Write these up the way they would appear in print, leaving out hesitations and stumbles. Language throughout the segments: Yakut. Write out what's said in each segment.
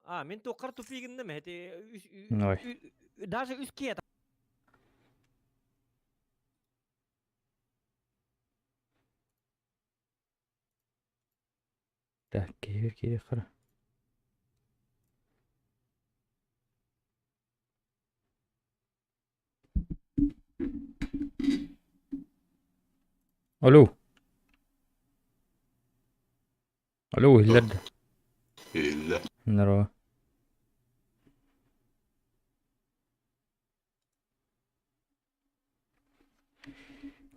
А, мин туоххар тупи гынным эти Ой. даже үс киһи Так, киһи киһи хара. Алло. Алло, иһиллэр да? Иһиллэр. Здорово.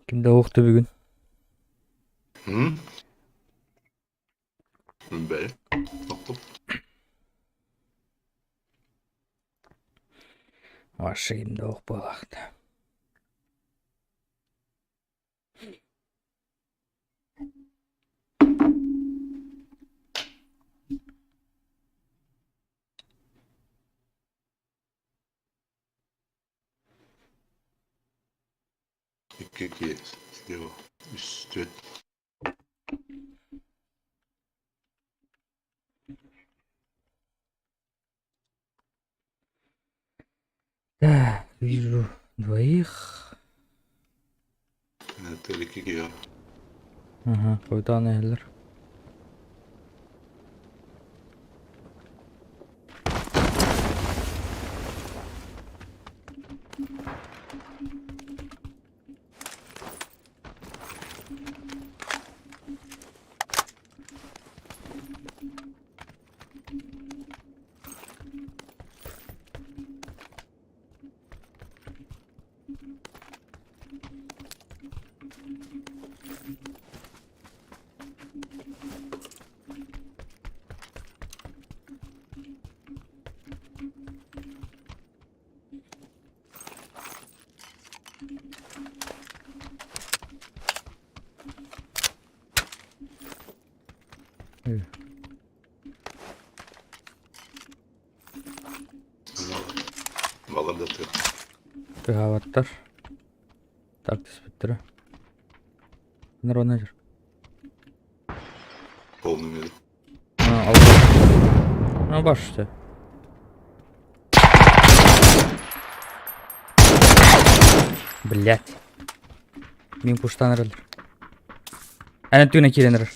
Ким да уохта бүгүн? М? Бэйэ. Топтук. Вообще ким да ох буолаахта. Икки киһи слева. Үс, түөрт. Так, вижу двоих. Это икки киһи. Ага, хойутаан иһэллэр. Балар да тыа. Тыаһаабаттар. Так түспүттэрэ. Народный Полный мир. А, Ну, башты. Блять. Мин пуштан эрэллэр. Аны түнэ киирэн эрэр.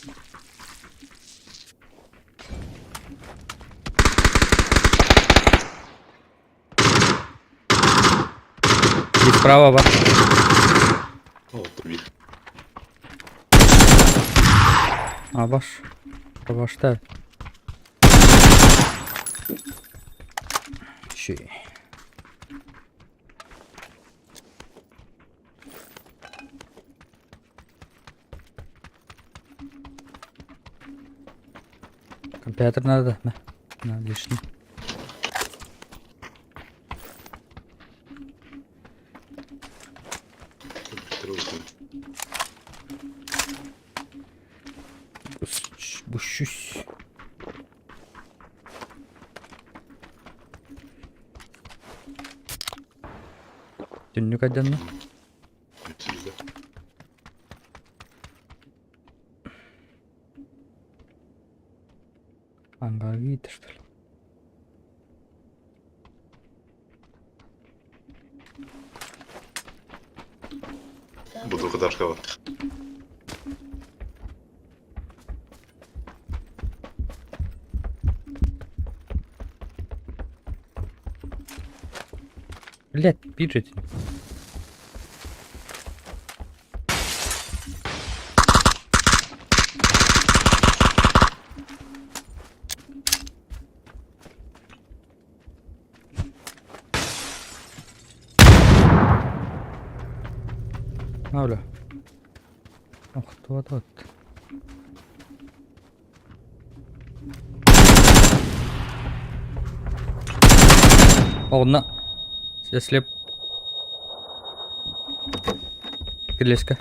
И справа бар. Алты бир. А баш. Башта. Ши. Компьютер надо, да? На, лишний. Компьютер возьми. Бущусь. Түннүк айданна. Сизде. Ангар что ли? Буду каташкава. Блять, бежит. Оля. Ох, вот вот. Онно слеп кирилиэскэ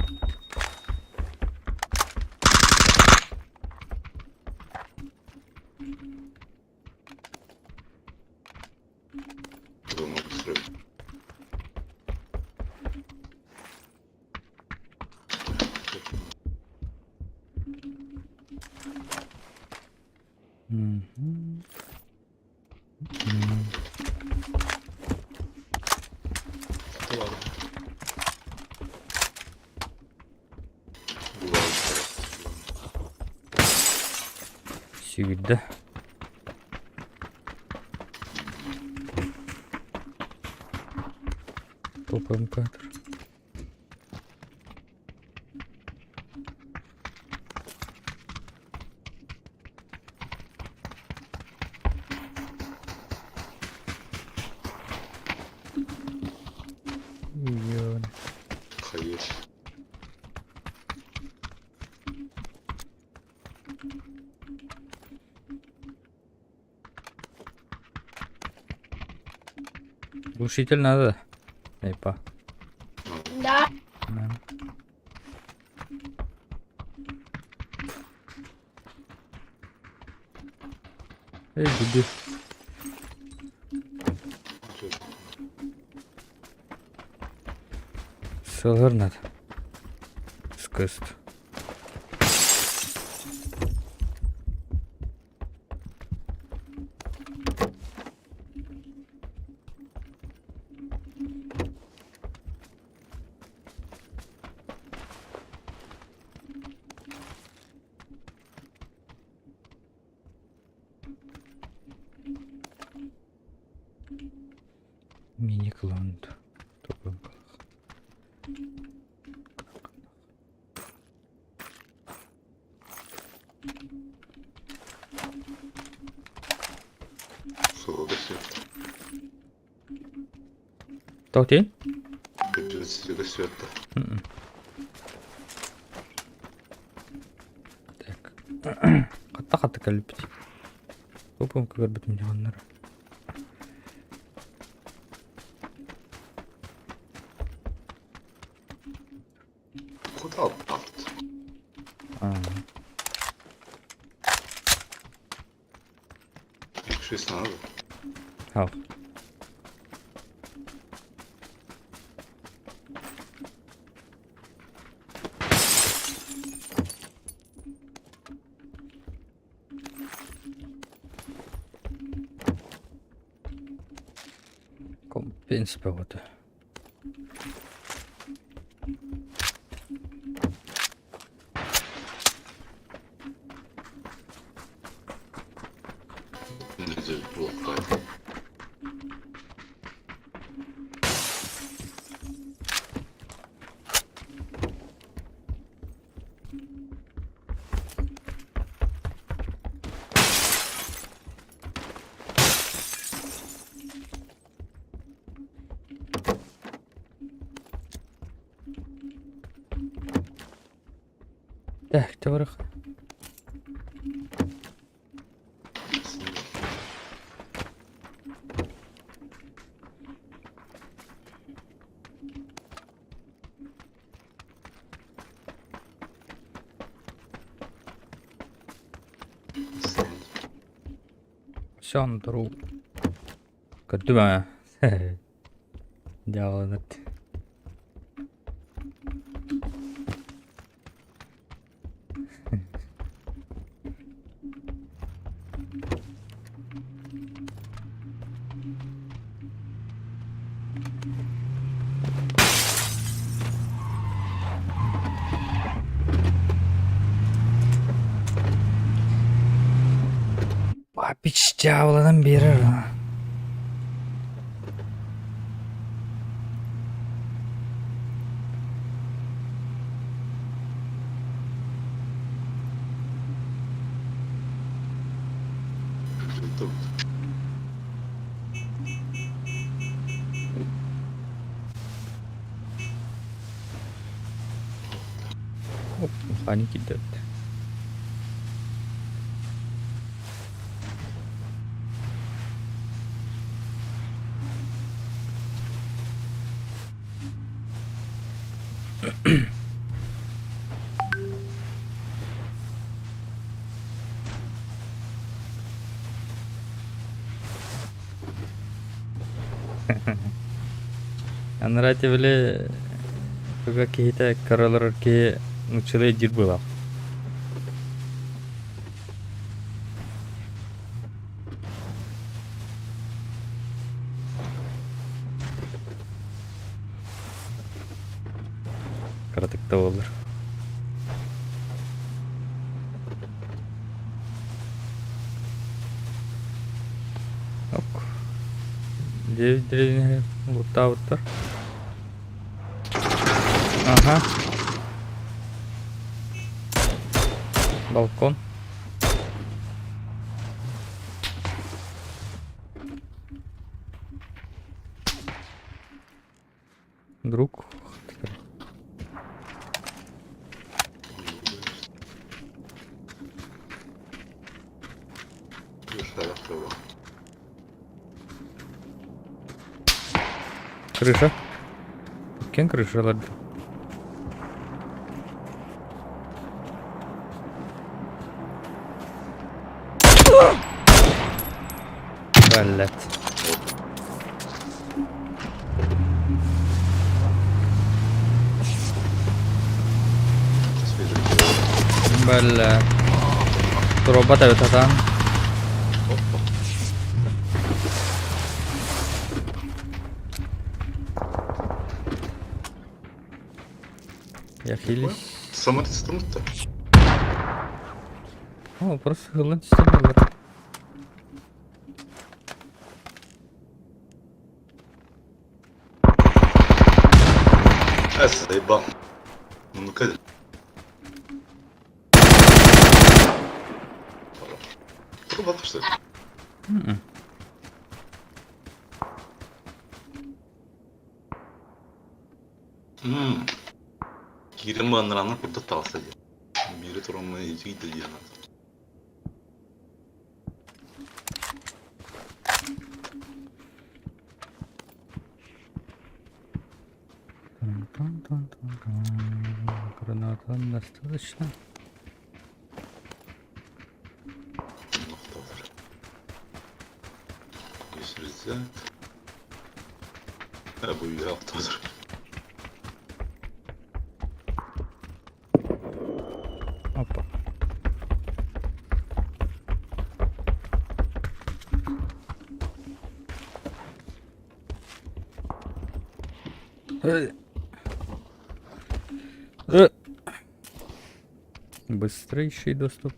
Думал, быстрее. Сүүрдэ. Топом кадр. Хайыр. Глушитель надо. Эпа. Да. Эй, буди. Сылыр надо. Скыст. Мини-клон. Суоҕа сөп. Тоҕо тиийэн? Сигэ сөп. Так. Хатта-хатта кэлбит. Опум көрбүтүм дьоннор. Куда алт? Шесть надо. Хау. Компенс бөҕөтө. Так, товарых. Все, туру. Көрдүм ээ. Дьааланат. Папич дьааланан биэрэр. Оп, механики дед. Анараа били туга киһитэ көрө киһи нууччалыы диир быһыылаах. Кыратык да буоллар. Ок. Девять древних лутаабыттар. Ага. Балкон. Друг. Крыша. Кем крыша ладно? Блять. Бля. Дроба табытатан. Я хились. Самарыстымыт да. О, просто хылын түстен Эс, заебал. Ну-ка. Труба, что ли? М. Киирэн бааннарааннар курдат таҕыста дии. Биири тураммын илдьи диэн Граната достаточно. Бу үйэ автодр. Опа. Быстрейший доступ.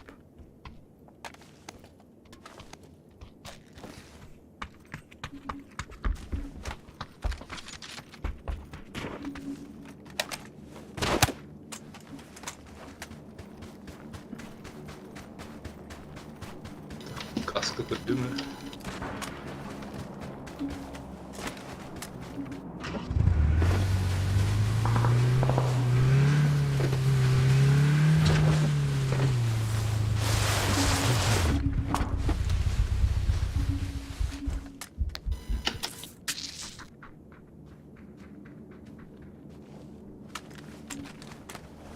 Каска көрдүм.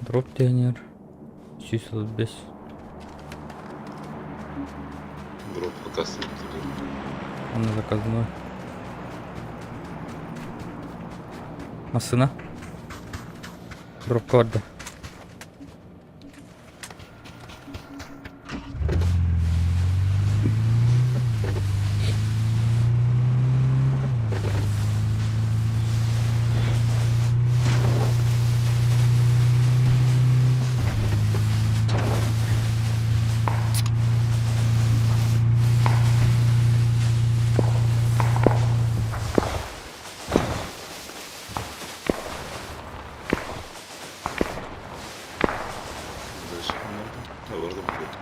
Дроп пионер. Чисел без. Дроп покасы. Он заказной. Массына. Дроп корда.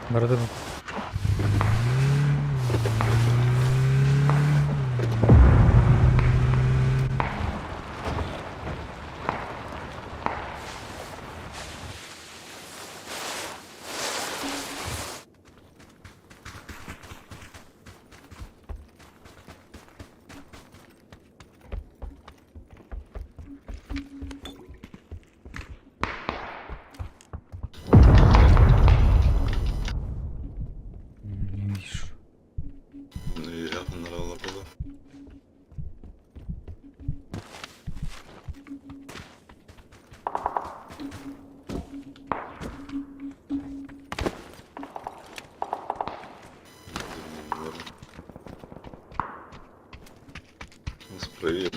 Барды. Не вижу. Проверим.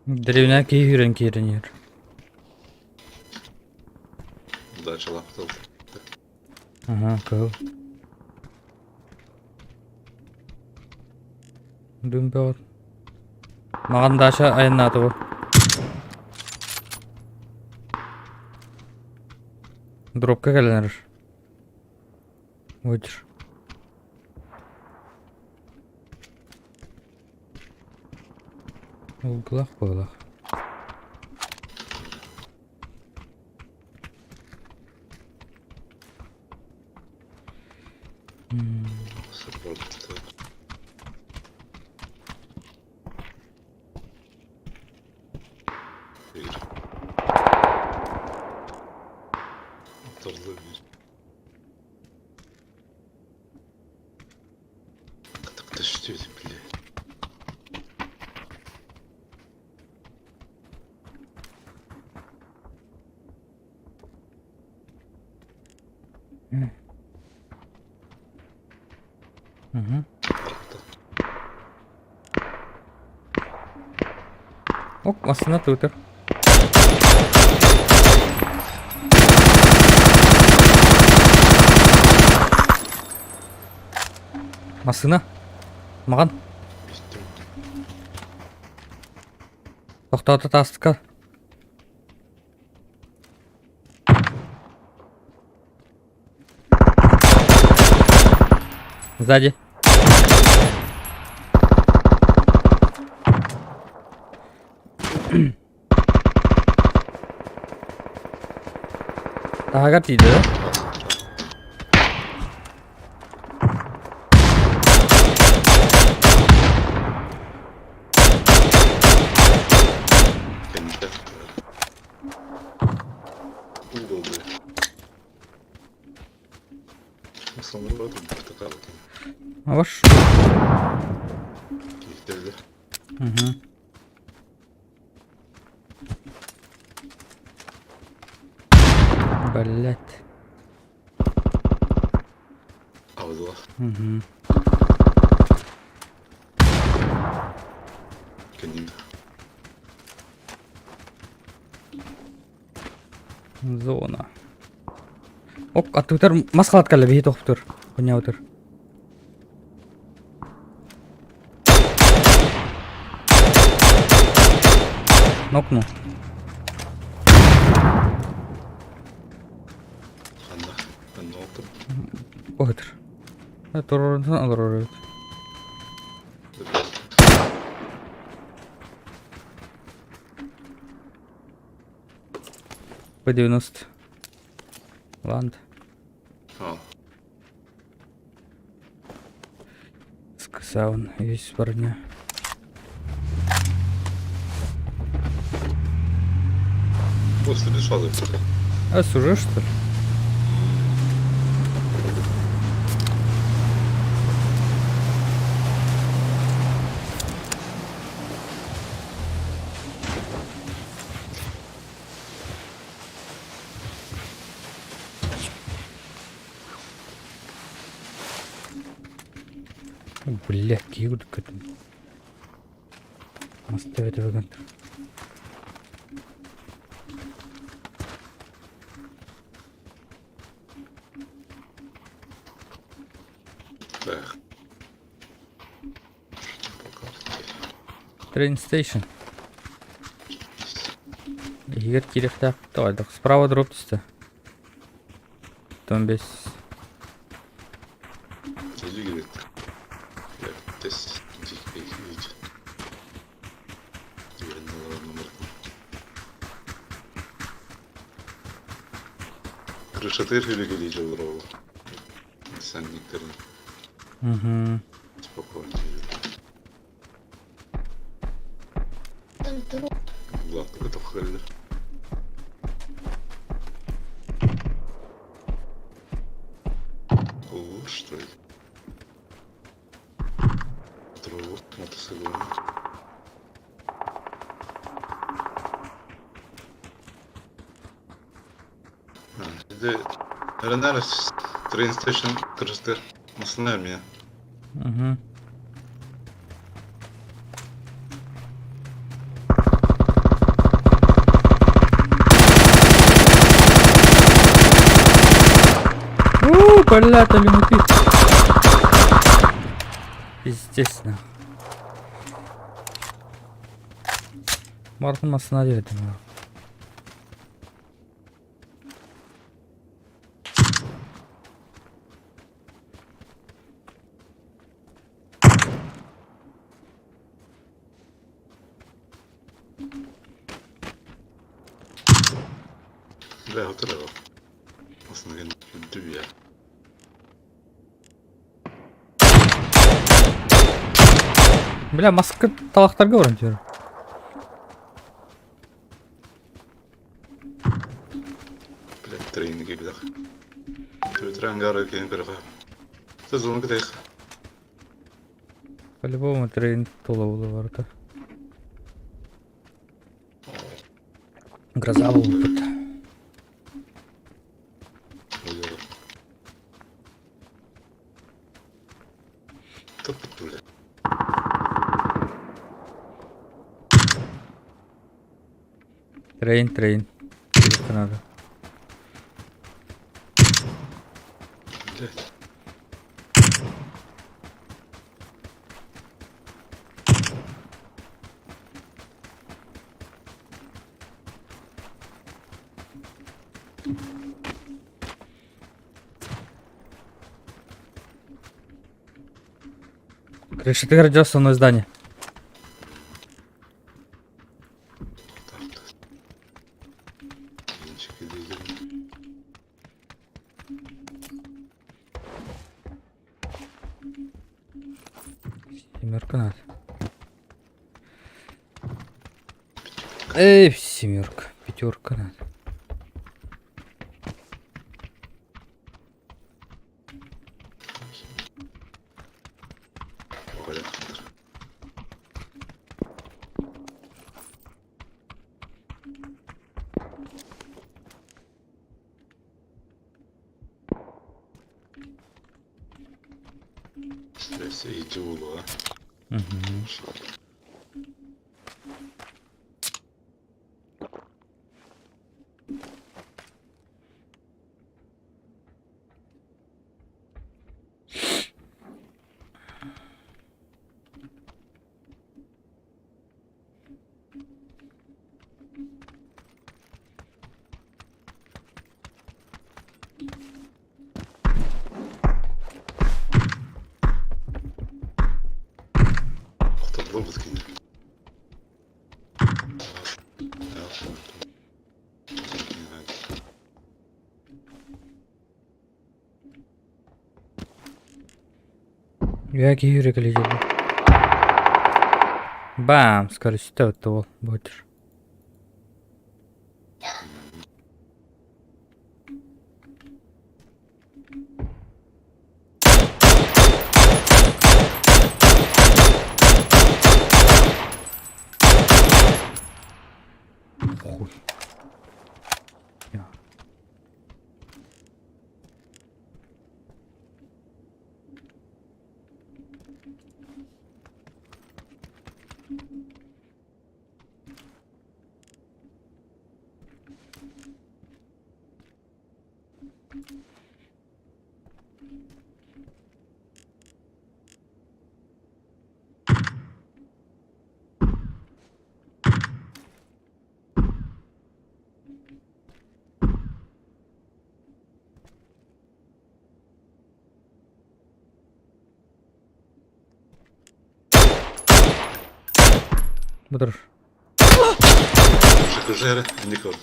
Дэриэбинэ киһи сүүрэн киирэн иһэр. Удачалаах Аһаа, кыһыл. Дым бөҕө. Маҕан Даша айаннаата бу. Дробка кэлэн эрэр. Выдер. Улгулах буолах. Подожди, блядь. Угу. Ок, массыына тыытар. Массыына. Маҕан. Тохтоото таастыкка. Сзади. Таһыгар тиийдэ да? Ваш. Угу. Блять. Угу. Зона. Оп, аттыгытар мас халат кэллэ биһи тохтур. Хуйня отыр. Нокну. Оһытыр. Турорунсан олорор эбит. П-90. Ланд. Саун, есть парня. После сразу. А, сужи, что ли? Бля, киһи курдук көтүм. Мас төбөтө бүгүн. Так. Train station. Иһигэр киириэхтээх тоҕойдох. Справа дроп түстэ. Том бес. Крышатыр хүлүгү дьоллоро. Санниктарын Угу. спокойно. Главное, это хеллер. О, что это? Траву, мотоцикл. Ити эрэнээр train station кыргызтар массыына эмиэ. Угу. Блядь, алимути. Пиздец, нахуй. Мартын массына диэтим. Бля, отыр Aslında güldü ya. Бля, маска талахтарга баран түһэр. Бля, трейн кибидах. Твиттер ангара киһин көрөхө. Сезону кытайх. По-любому трейн тула була барыта. Гроза буолбут. Туппут бля. Трейн, трейн. Надо. Блядь. Крыша, ты родился основное здание. Так. Инчик иди. Семерка надо. Эй, семерка. Пятерка надо. Оҕо Стресс иди буолуо. Угу. Хоторлуу кини. Я киһи кэлэ Бам, скорость того будешь. Хуй. Я. Бұдыр. Жекужere, Никол.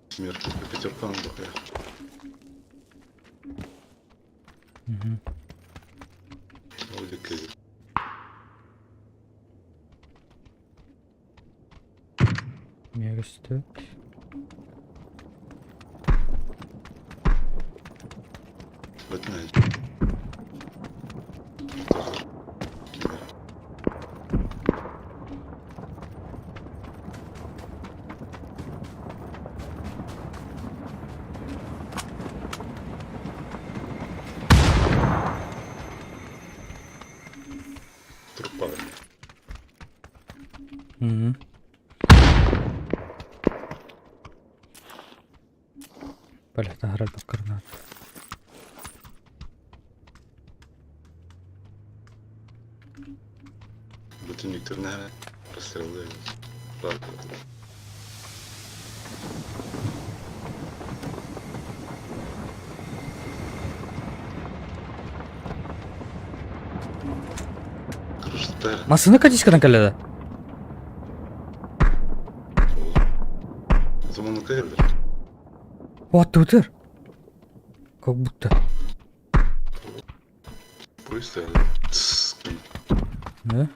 Смерть пятерка на духе. Угу. Ой, Мегасты. Бэтмен. Трупа. Бля, таһаарар баккарнаат. Бүтүннүктэринэ расстрелы Массыына катишкадан кэллэ да? Заманныка келдер. Уаттыбытыр. Как будто. Просто Да?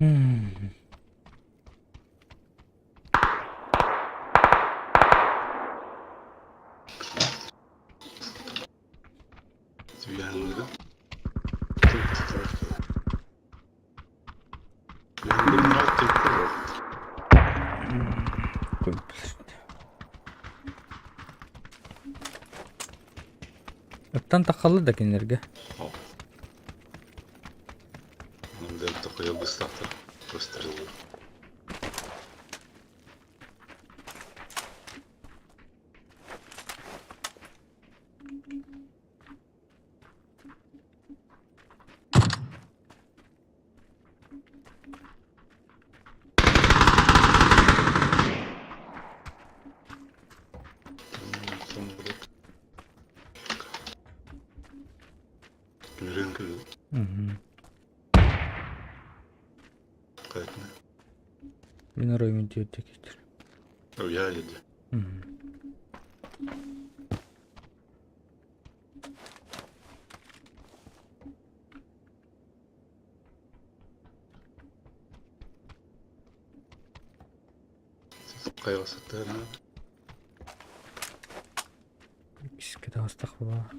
М. Ыттан таххаллар да кинилэргэ. Мин ороймун диэбитэ киирдэр. Иккискэ таҕыстах буолла.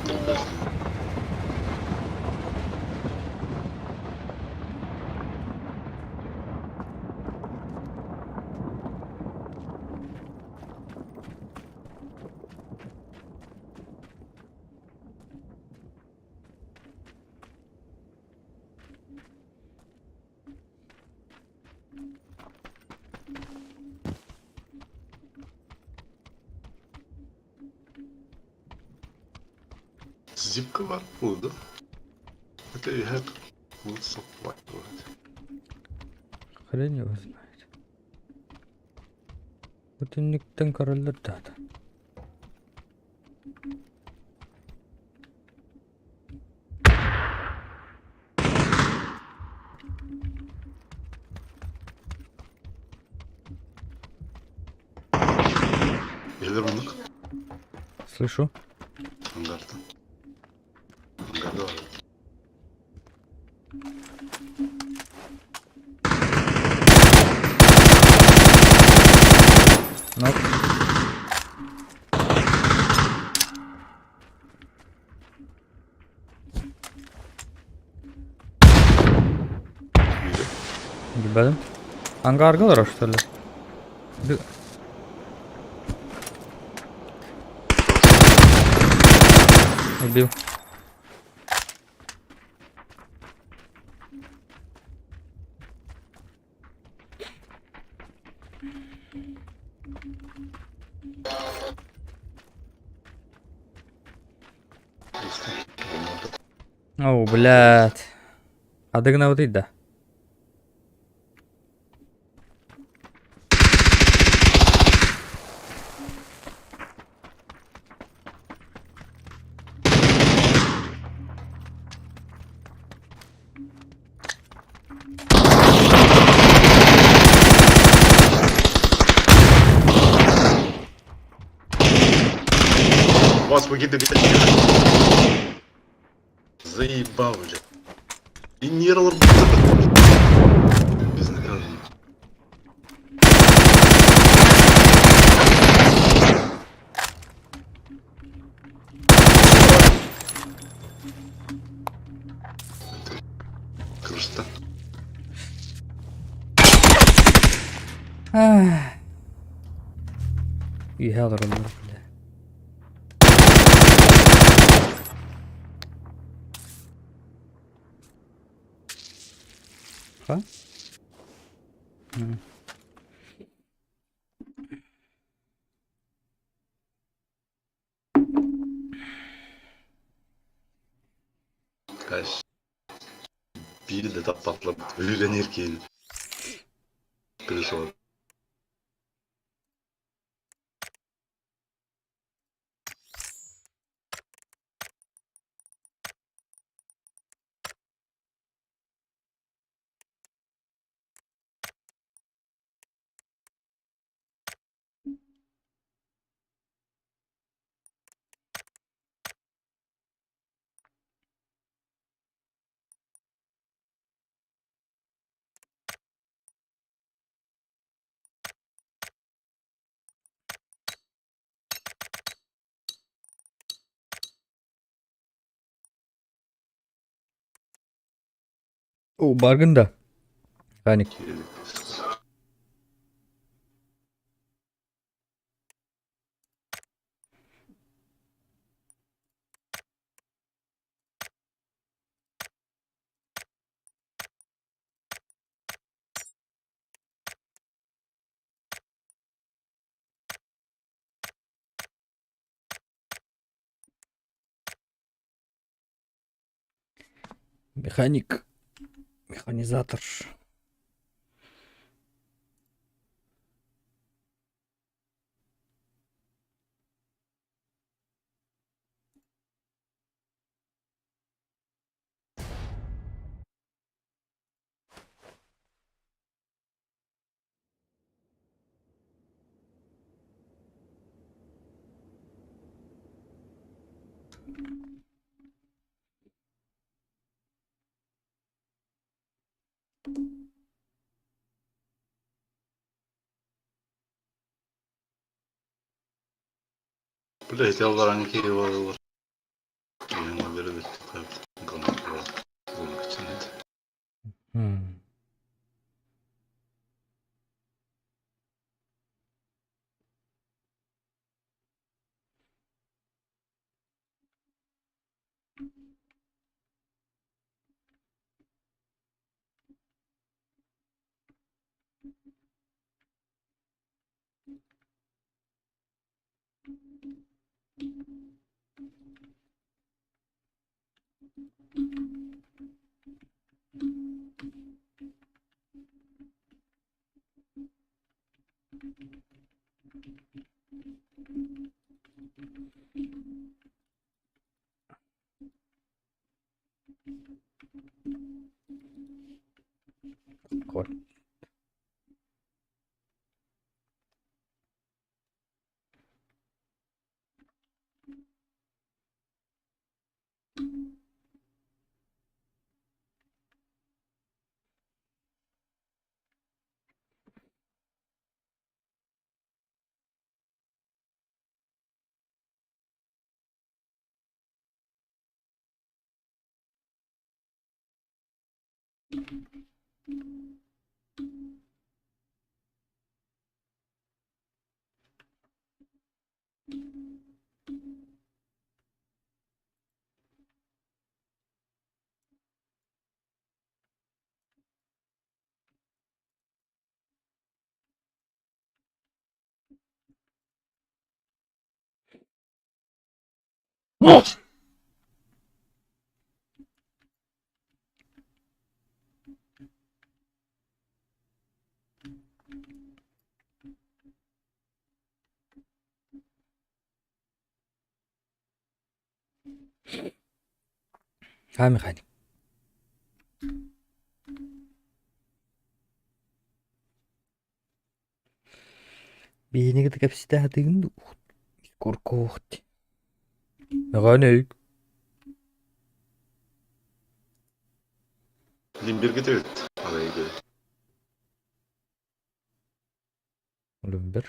Трапезная. Зипка бар буолду. Это иһэ вот соппат вот. Хрен его знает. Бу түннүктэн көрөллөр даата. Gelir оннук Слышу. ангартан. Ангарда бар. Нок. Биир. Билбэтим. Ангарга олорор что ли? Убил. О, блядь. Адыгнабытый да? Вас выкидывает. Заебал, блядь. И нервы безнаказанно. Красота. Үөһэ олороллор бля. Ха? Каш. Биир да таппатлабыт. Өлүлэнэр киһи. Крышалар. О, баргын да? Механик. Механик. Механизатор. Бля, ити аллараҥҥа киһи барылар. М. Кот. Аа механик. Биһини кытта кэпсэтэ сатыыгын дуу? Куркуохт. Механик. Лимберге эбит. Арайгы. Лүмбер.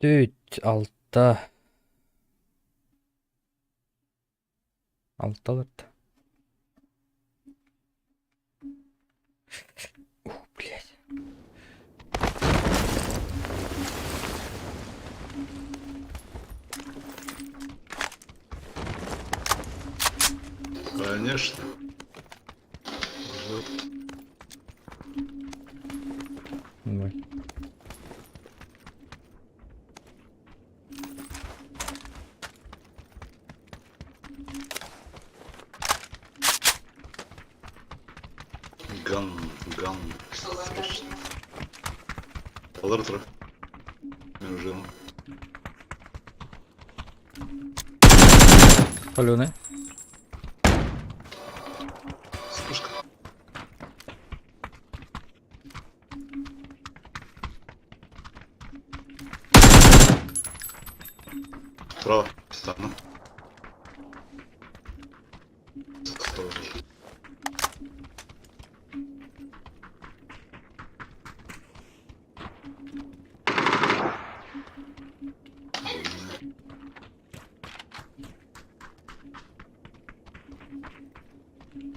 Түөрт, алта. Алта олордо. Ух, блядь. Конечно. Вот. Ой. Ган, ган. Срочно. Алыр тұр. Мен уже. Паленый. Вспышка. Право, стану. Осторожно.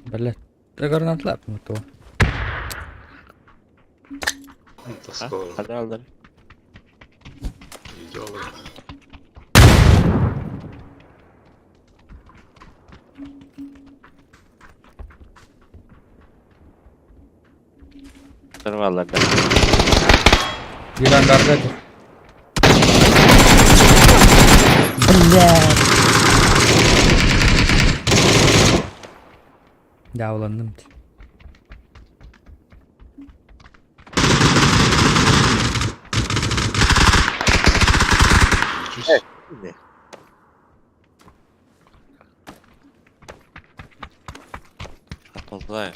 Блядь. Гранат то. Таскалар. Хадыр алдыр. Идеалы. Сырвалар да. Диван гаргати. Блядь. Дяволанным. Чуть. Отползаю.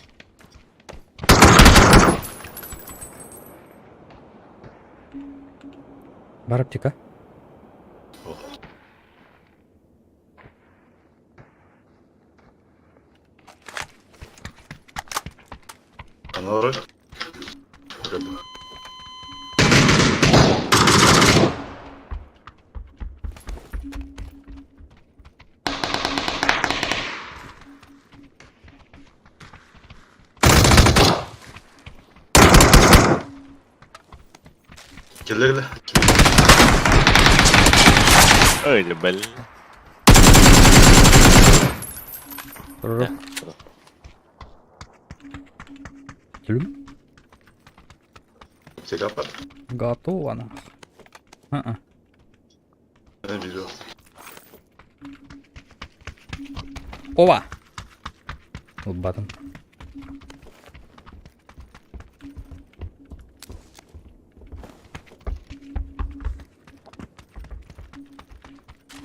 Бар аптека. Анары. Кэллэ кэллэ. Ой, бэл. Турур. Түлүм. Аптека бар. Готово нах. А-а. Не видел. Ова! Ылбатым.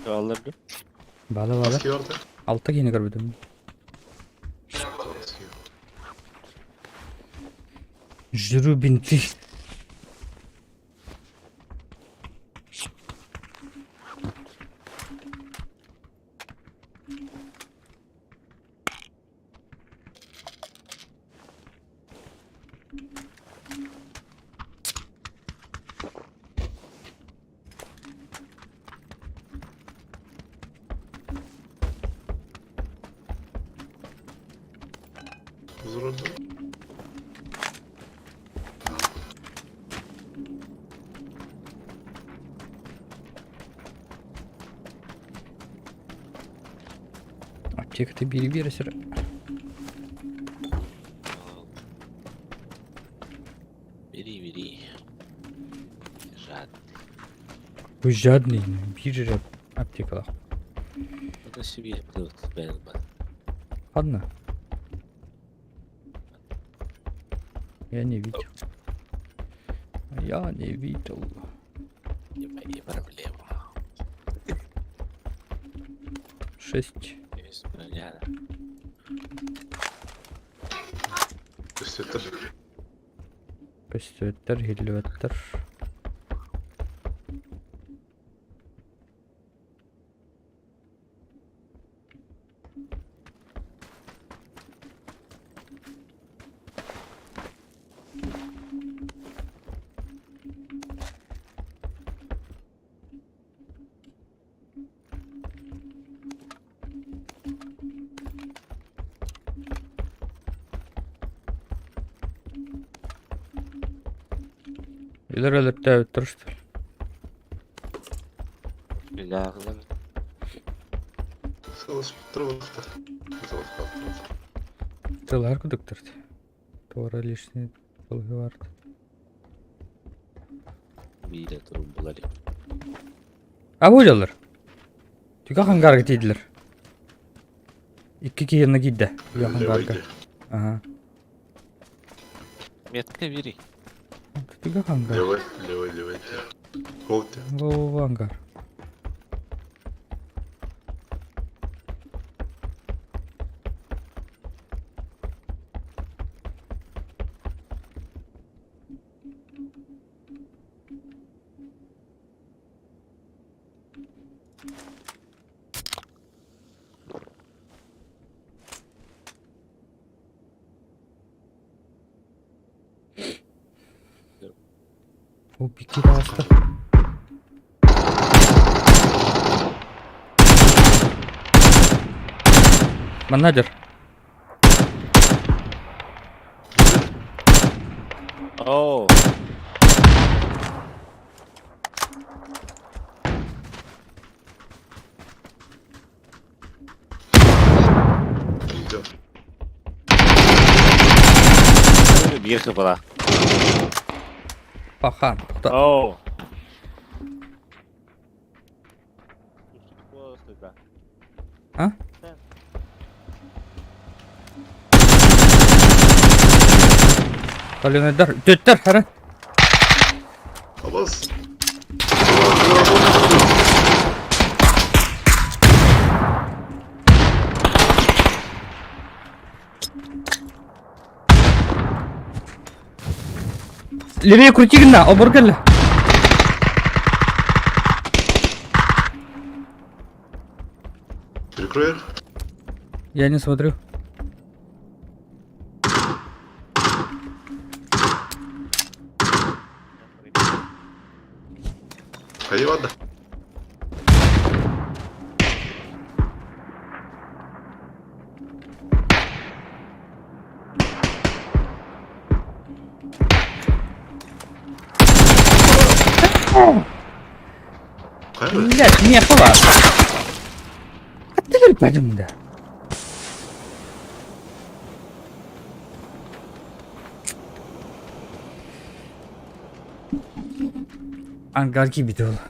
Аллар ду? Бала бала. Маски барда. Алта киһини көрбүтүм. Маски. Жиру бинты. Узурду. Аптеката биир-биир сир. Бери, бери. Жадный. Бу жадный. Биир эрэ аптекалаах. Это себе плюс бэл Ладно. Я не видел. Я не видел. Не мои проблемы. 6. Есть броня. Көстөттөр. Көстүөттэр, иһиллибэттэр. Өлөр өлөртөөбүттэр что ли? Билягылар. Сылыспыттыр буолуохта. Сылыспаттыр. Тылар кудуктар. Туора лишний тылгы бар. Биирэ турун булар. А бу дьаллар. Түгэх ангарга тиийдилэр. Икки киһи киирдэ. Түгэх ангарга. Ага. Метка бери. Түгэх ангар. Левой, левой, левой. Холте. Во ангар. О, бики таҕыста. Манна дьэр. Оо. Идет. Биир хыпала. Пахан. Тоқта. Оо. А? Толенайдар. Төттер, хара. Абас. Левее крути гына, обор кэллэ. Прикрой. Я не смотрю. Хайа барда. Хайа Блядь, не хова. Хаттыгар бадым да. Ангар киирбитэ буолуо.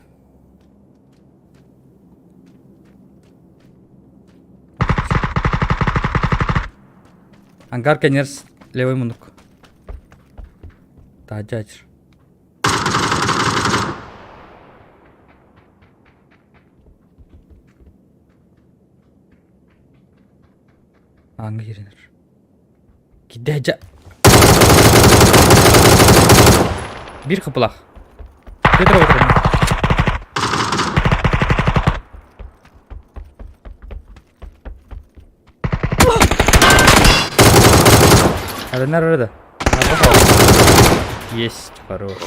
Ангар кэннигэр левый муннук. Таһырдьа Ааҥҥа киирэн эрэр. Кирдэ дьэ. Биир кыпылах. Петр отырын. Арынар арада. Есть, хорош.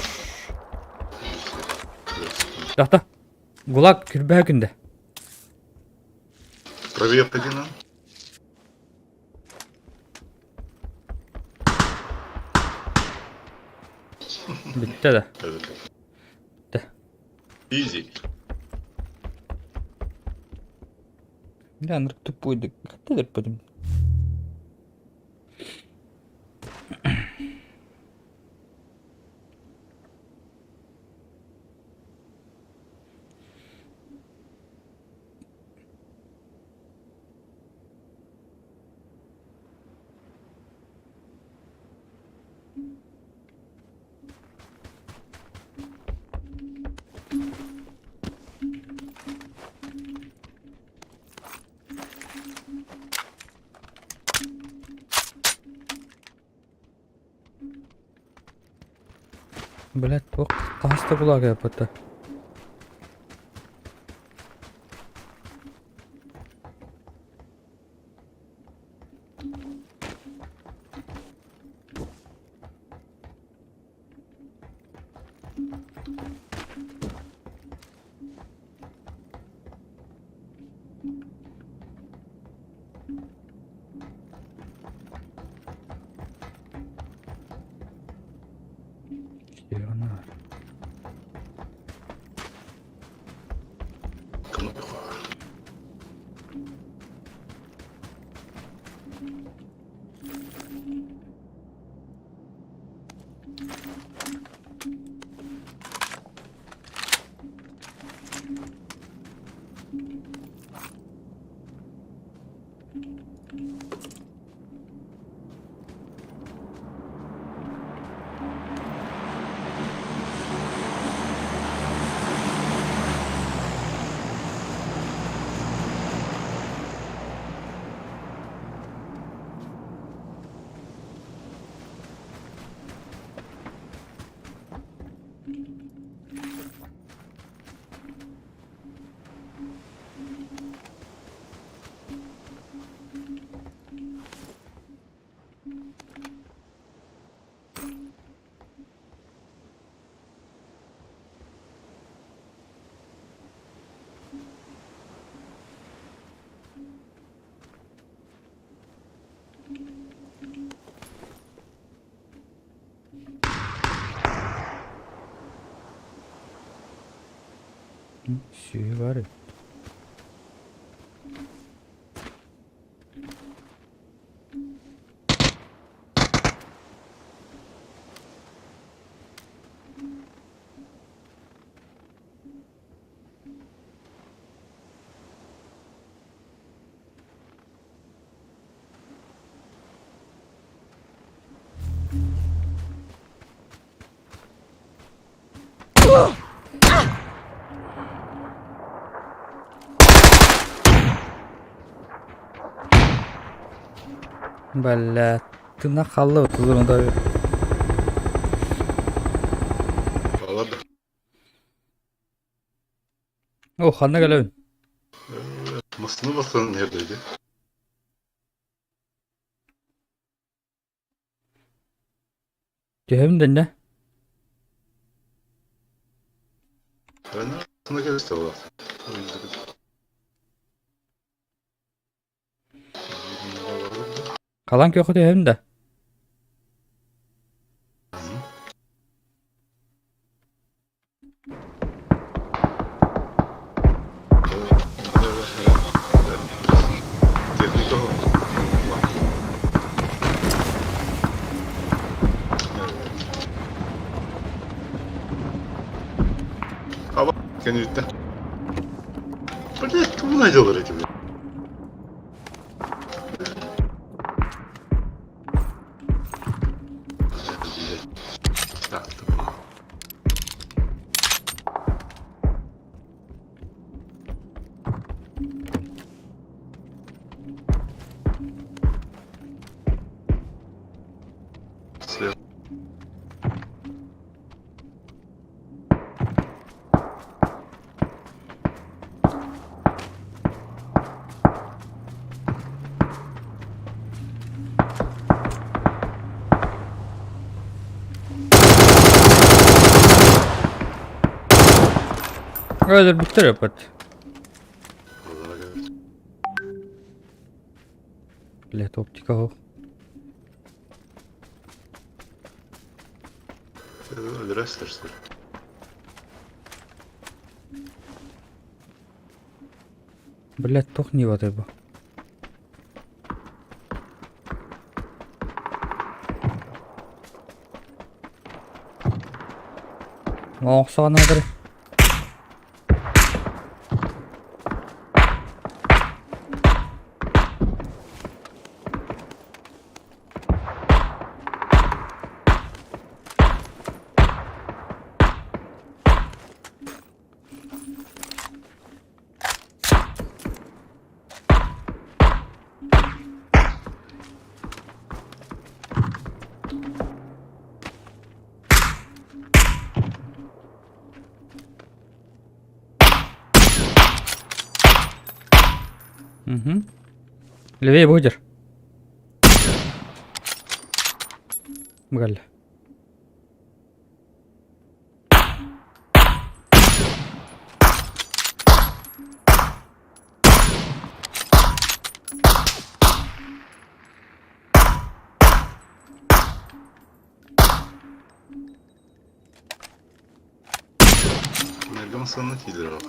Тахта. Гулаг күрбэһэ күндэ. Правее обходи нам. Бүттэ да. Бүттэ. Изи. Бля, анырык тупойдык. Хаттыдыр будем. Блядь, туох хаһыс да булаакайаппыта. Леонард. Сүөһү баар эбит. Бля, ты нахалла тулурун Баллар О, ханна кэлэбин? Массыына бастан иһэрдээти. Түһэбин дэннэ. Халан күөххэ түһэбин да? Кэнниттэн. Блять, тугу найдалар эти, блядь? Өлөрбүттэр эппит. Блядь, оптика оһох. Өлөрөстөр. Блядь, туох ниватай бу? Охсоон аадыр. Угу. Левее будешь? Бгаль. Энергом санна тиийдэр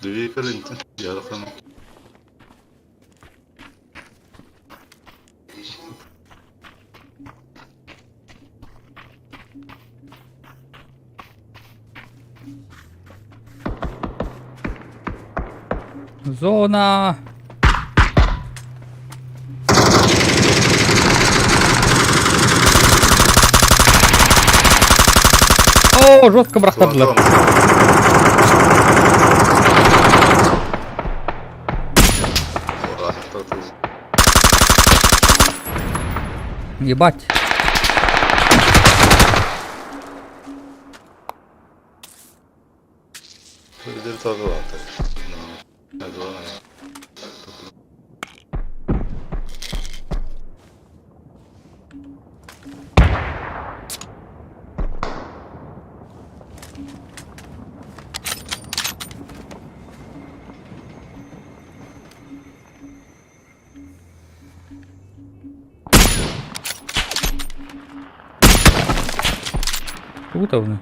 Две Ярхан. Зона! О, жестко бырахтардылар. Ебать. Круто вони.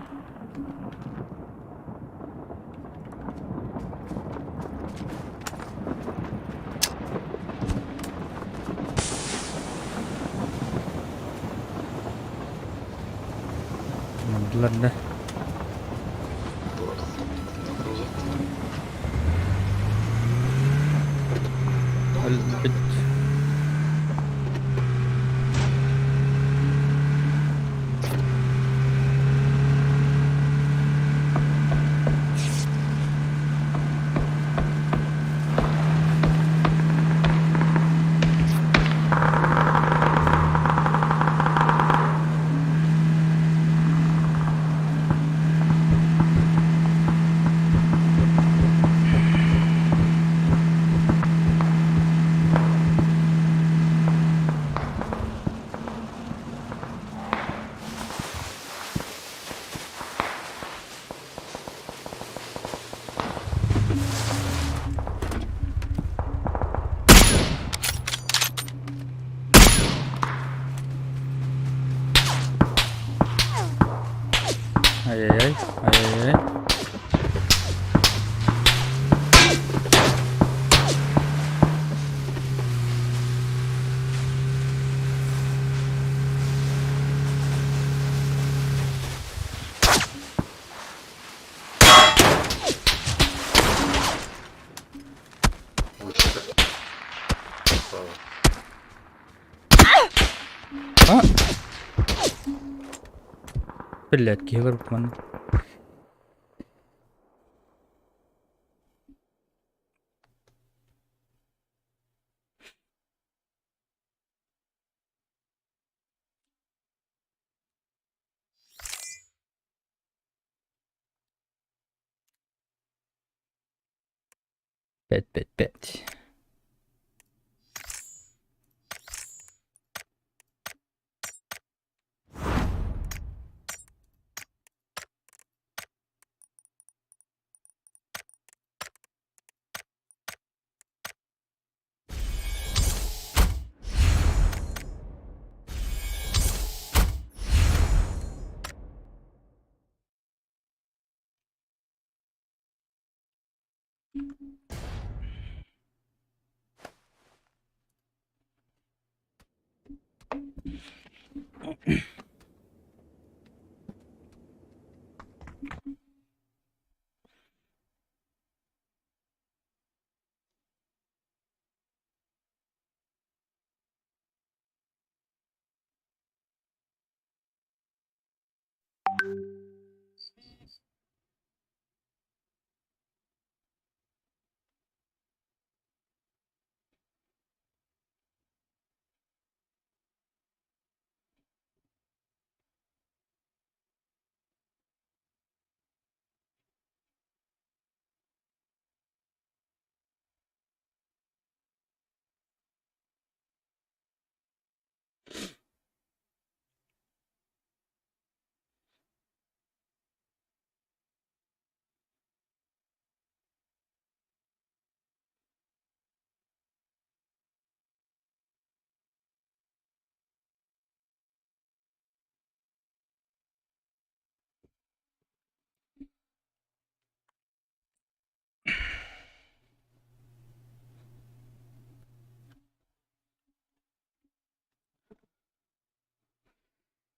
Мандылар да. Өлбүт. А! Блядь, киһи олорбут манна. Пять, пять, пять.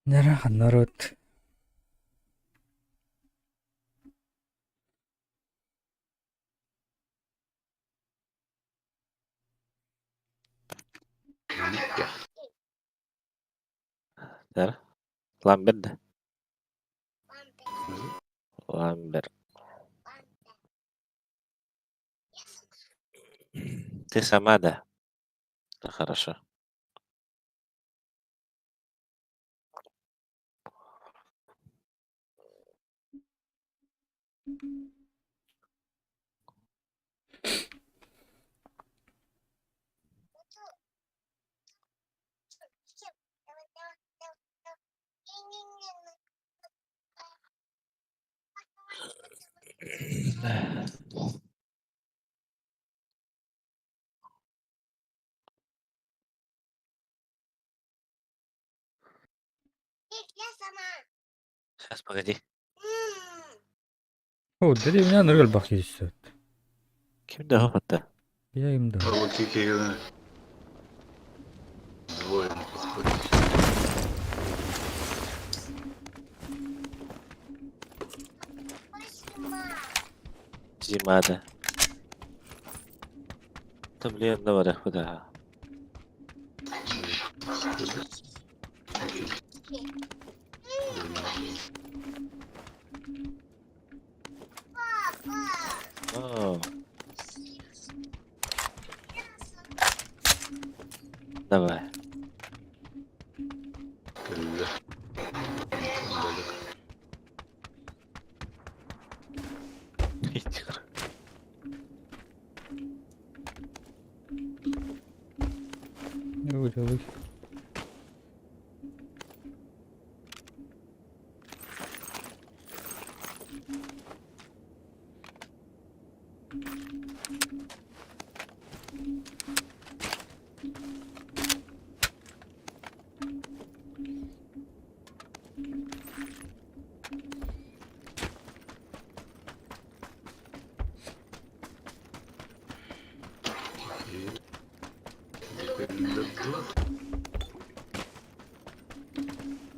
Нара ханнарут. Микка. Да? Ламбер да? Ламбер. Ты сама, да? Да, хорошо. Сейчас, погоди. О, деревня ныргыл бахи сөт. Ким да хопатта? Я им да. Рыбаки Двое на подходе. Зима да. Там блин, давай, куда? О. Давай. Кэллэ. Далек. Ой, ой.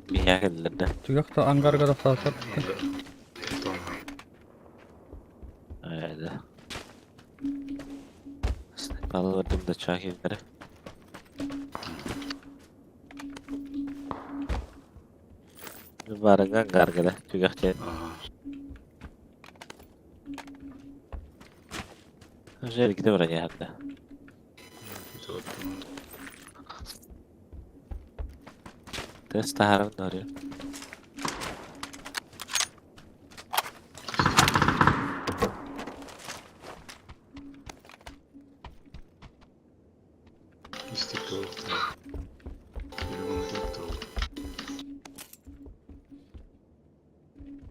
Миһэ кэллэр да. Түгэх ангарга да саатар. Да. Снайпалы бардым да чаки бere. Барыга гаргада түгэхтэн. Ага. Уже эргитэ баран иһэрдэ. Тыас таһааран нарыа.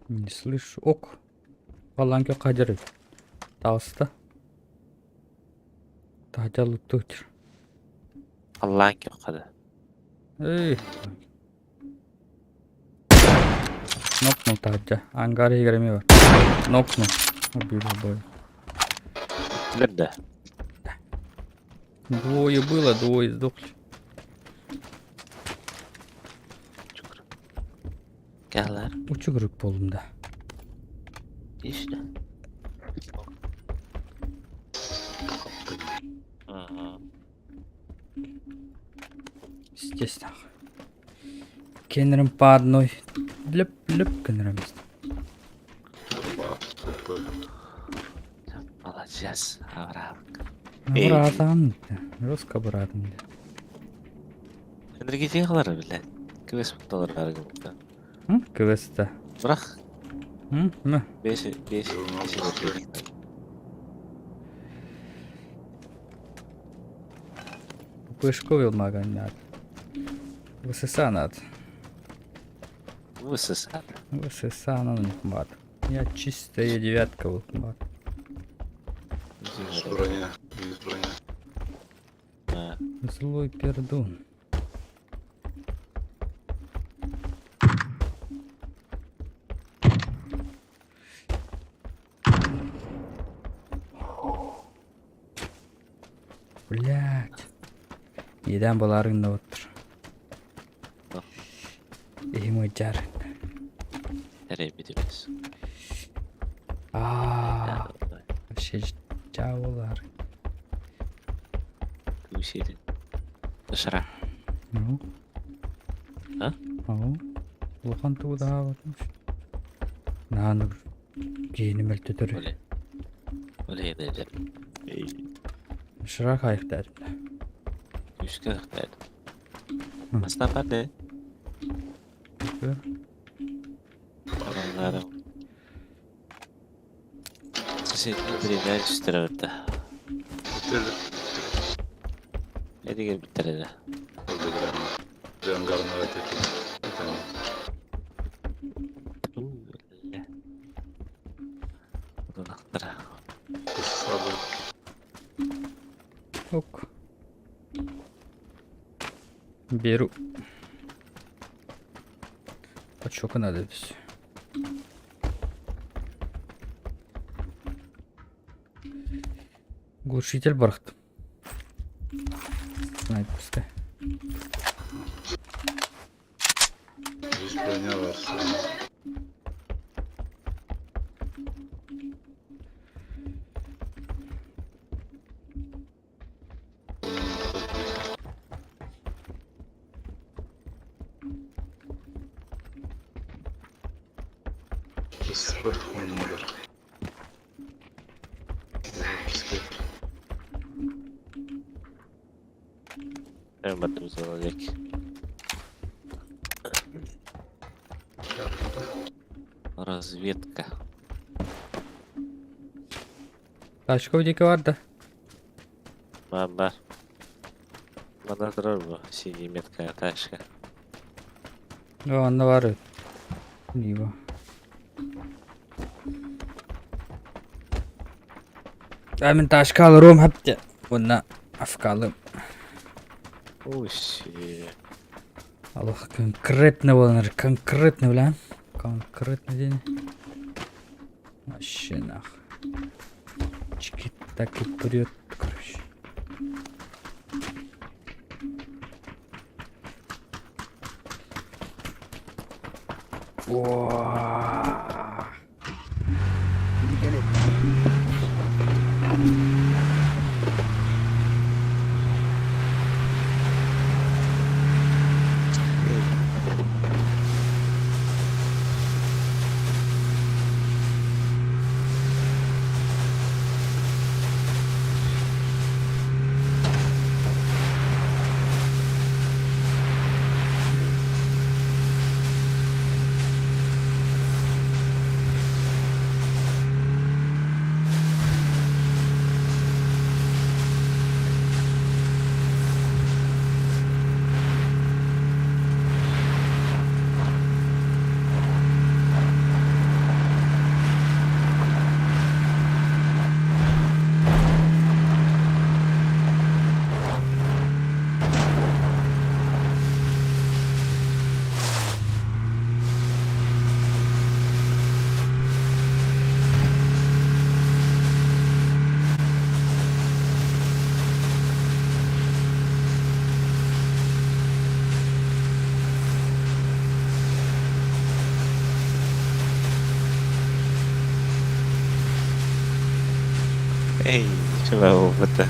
Не слышу. Ок. Баланка кадыры. Тауста. Таһдьа луттуутир. Аллаан көххада. Эй. Нокнул таһдьа. Ангар иһигэр эмиэ бар. Нокнул. Убил обоих. Билэр да. Двое было, двое сдохли. Чукр. Кэлэр. Учугурук буоллум да. Иште. Ага. Естественно. Кеннерим по одной. Леп-леп кеннерим. Молодец, Авраам. Эй. Братан. Жестко братан. Энергетик кылар билет. Квест доллар баргы. Квеста. Бирок М? М. 5 5 Пышковил маган надо. ВССА надо. ВСС. ВССА на них мат. Я чистая девятка вот мат. Броня, есть броня. Злой пердун. Блять. Едан баларыңда отыр. Эм жар. Nereye gidiyoruz? Аа, вообще жабылар. Күшеді. Дышыра. Ну. А? Ау. Улахан тууда батмыш. Нааны кейини мөлтөтөр. Оле. Оле еді. Шырақ айықтар. Күшке ықтайды. Мастафа не? Adamlarım. Сесетин үстірі Bitirdi. Ne деген bitirdi. Ангарного типа. Дунақтыра. Слабо. Ок. Беру. Подщёка надо все. Глушитель бархт. Снайперская. Есть броня var. Сверху номер. Ömrümüz olacak. Разведка. Тачка диэки бар да. Бар бар. Мана турар бу. Синий метка тачка. Онно бар. Либо. А мин тачка алырым хапты. Онна афкалым. Усь. Аллах конкретно боланар, конкретно, бля. Конкретно день. Вообще нах. Чики так и прет, короче. О. Эй, чего опыта.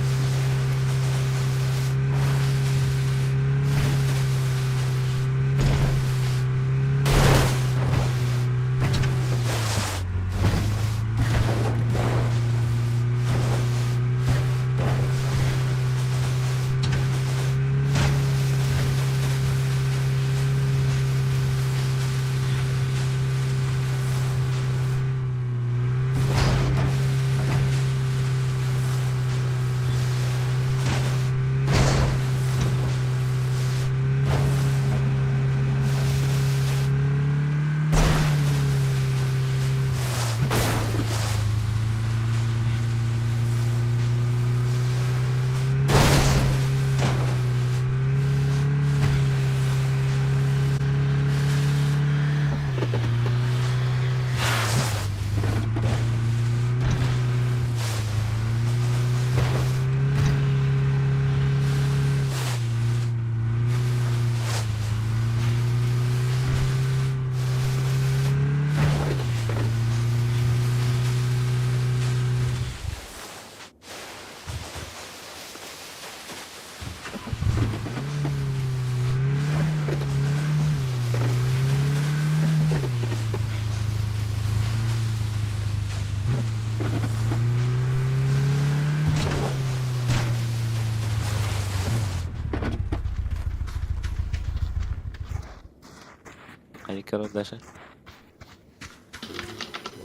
Хайа карандаша?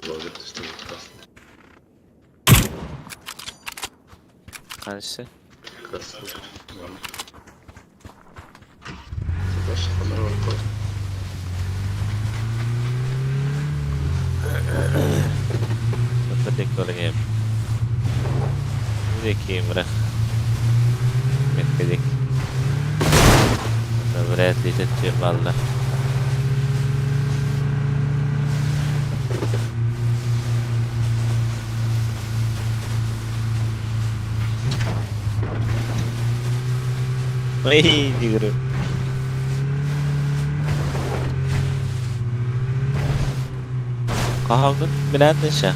Лазер түстэ красный. Канчы? Красный. Задача фонарь. Көрүҥэм. Диэки Меккедик. Вряд ли это балла. Ой, дигры. Хаһаҥҥын билэн дэшэ.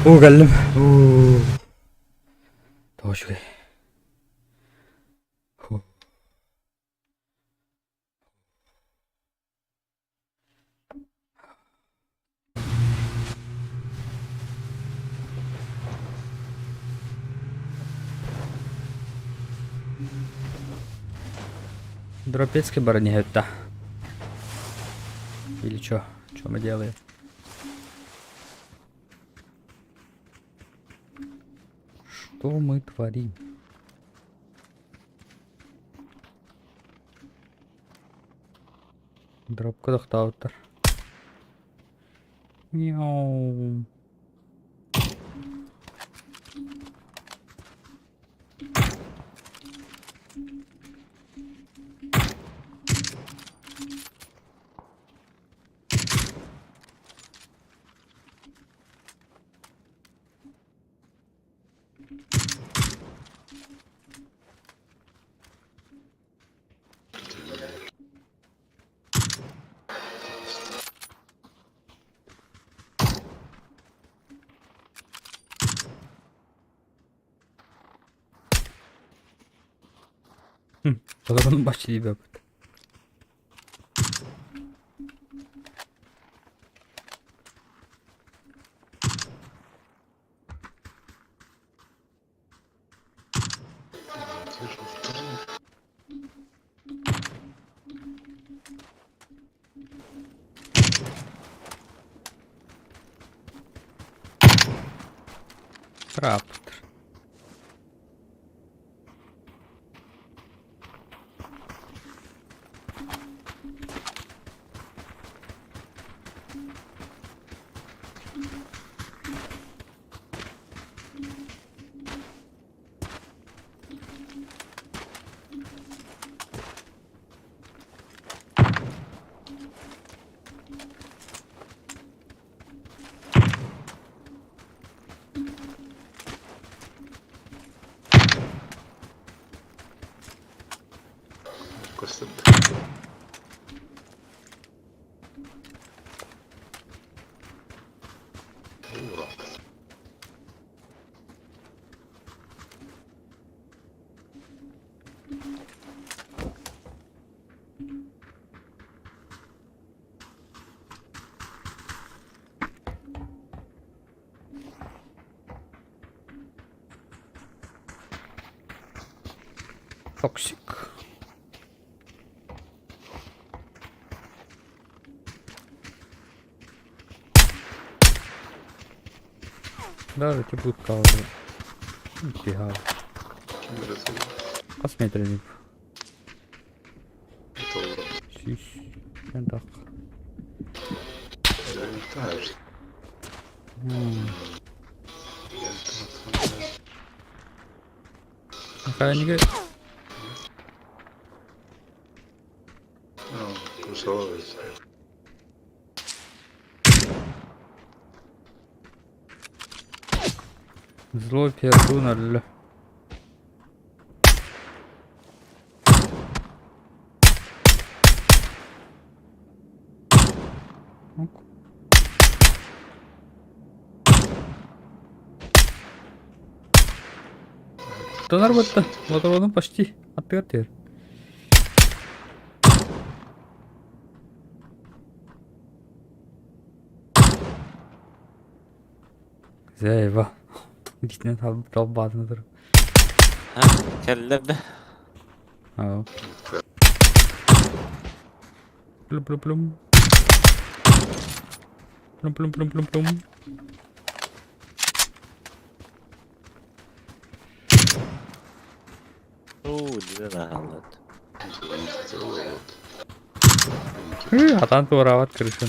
Уу кэллим. Уу. Тоҕо үчүгэй. Ху. Дропецкий баран иһэбит да? Или чё? Чё мы делаем? Что мы творим? Дропка тохтообуттар. Мяу. Толорон баччы диэбэппит. Көстөрдө. Токсик. Даже типа будка Нифига. Посмотрим. Сис. Так. Хайниге. Злой пердун алла. Тонар батта. Мотородун почти. Аттыгар тиэр. Зайва. Итинэн талбаатына тур. Кэллэр да. Аа. Плум плум плум. Плум плум плум плум плум. Уу, дьэ наһааллат. Атан туораабат крышын.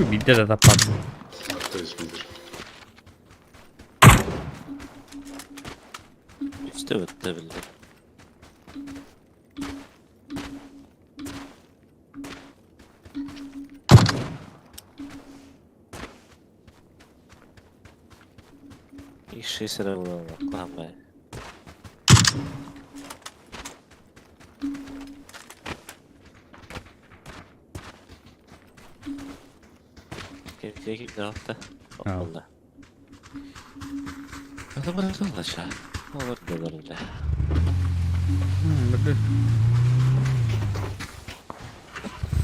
Биирдэ да таппатым. Үстэ бытта биллэр. Иши сыра буолан Ким Олла.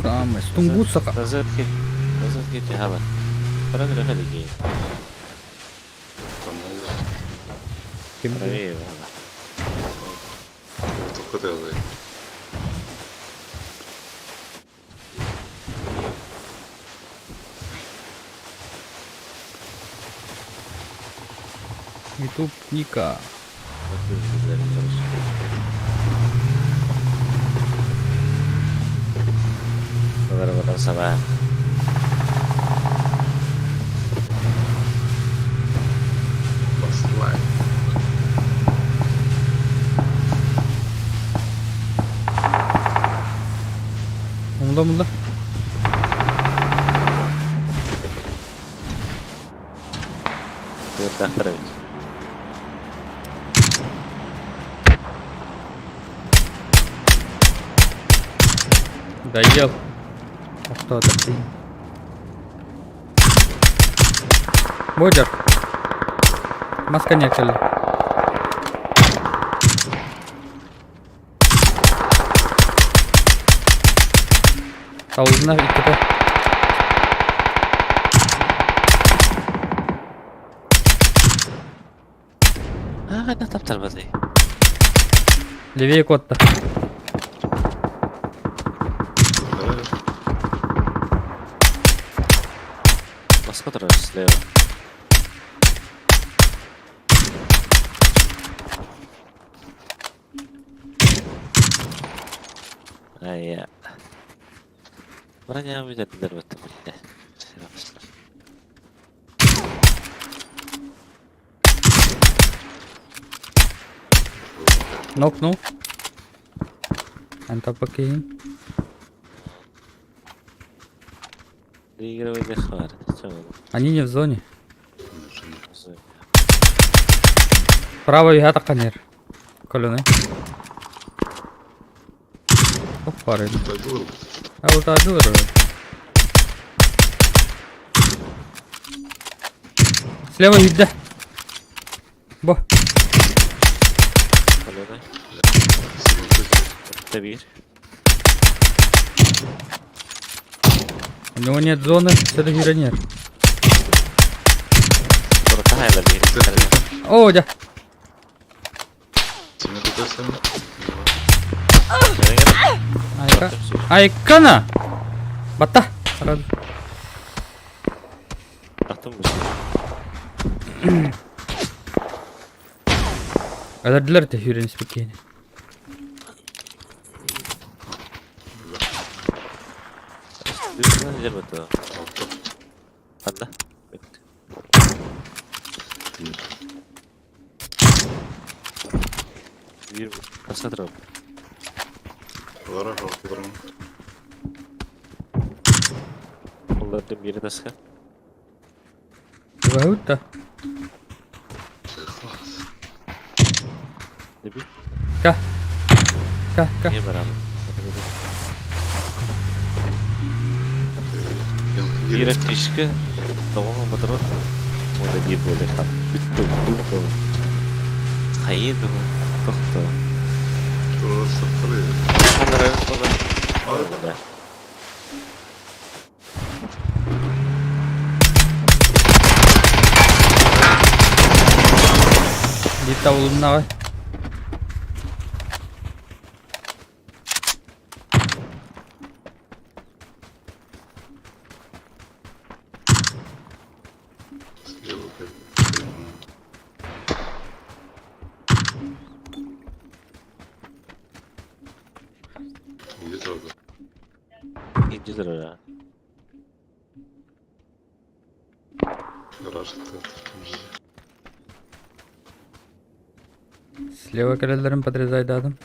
Самый Тунгусака. Разведки. Разведки тягаба. Правее. Правее. Ютуб Ника. Сама. Мында мында. Доел. А что это ты? Бодер. Маска не кэллэ. Талына иккитэ. А, это таптар базы. Левее кот-то. Москва слева. Ай, Броня видят дервет, блядь. Нокнул. Антапакин. Выигрывай хватит. Все, Они не в зоне. Право я таканер. Колены. Опа, А вот одну. Слева иди. Бо. Колены. Это бир. У него нет зоны, все-таки нет. О, да. Айка. Айкана! Батта! Сразу. Öldürdüler de Hür'ün spikini. Да. Ка. Ка, ка. Биир фишка тоҕо мотор уонна биир буолуохтаах бүттэ бүттэ хайыы дуо тохтоо Биир табылыннаҕа. Слева кэлэллэрин подрезайдаатым.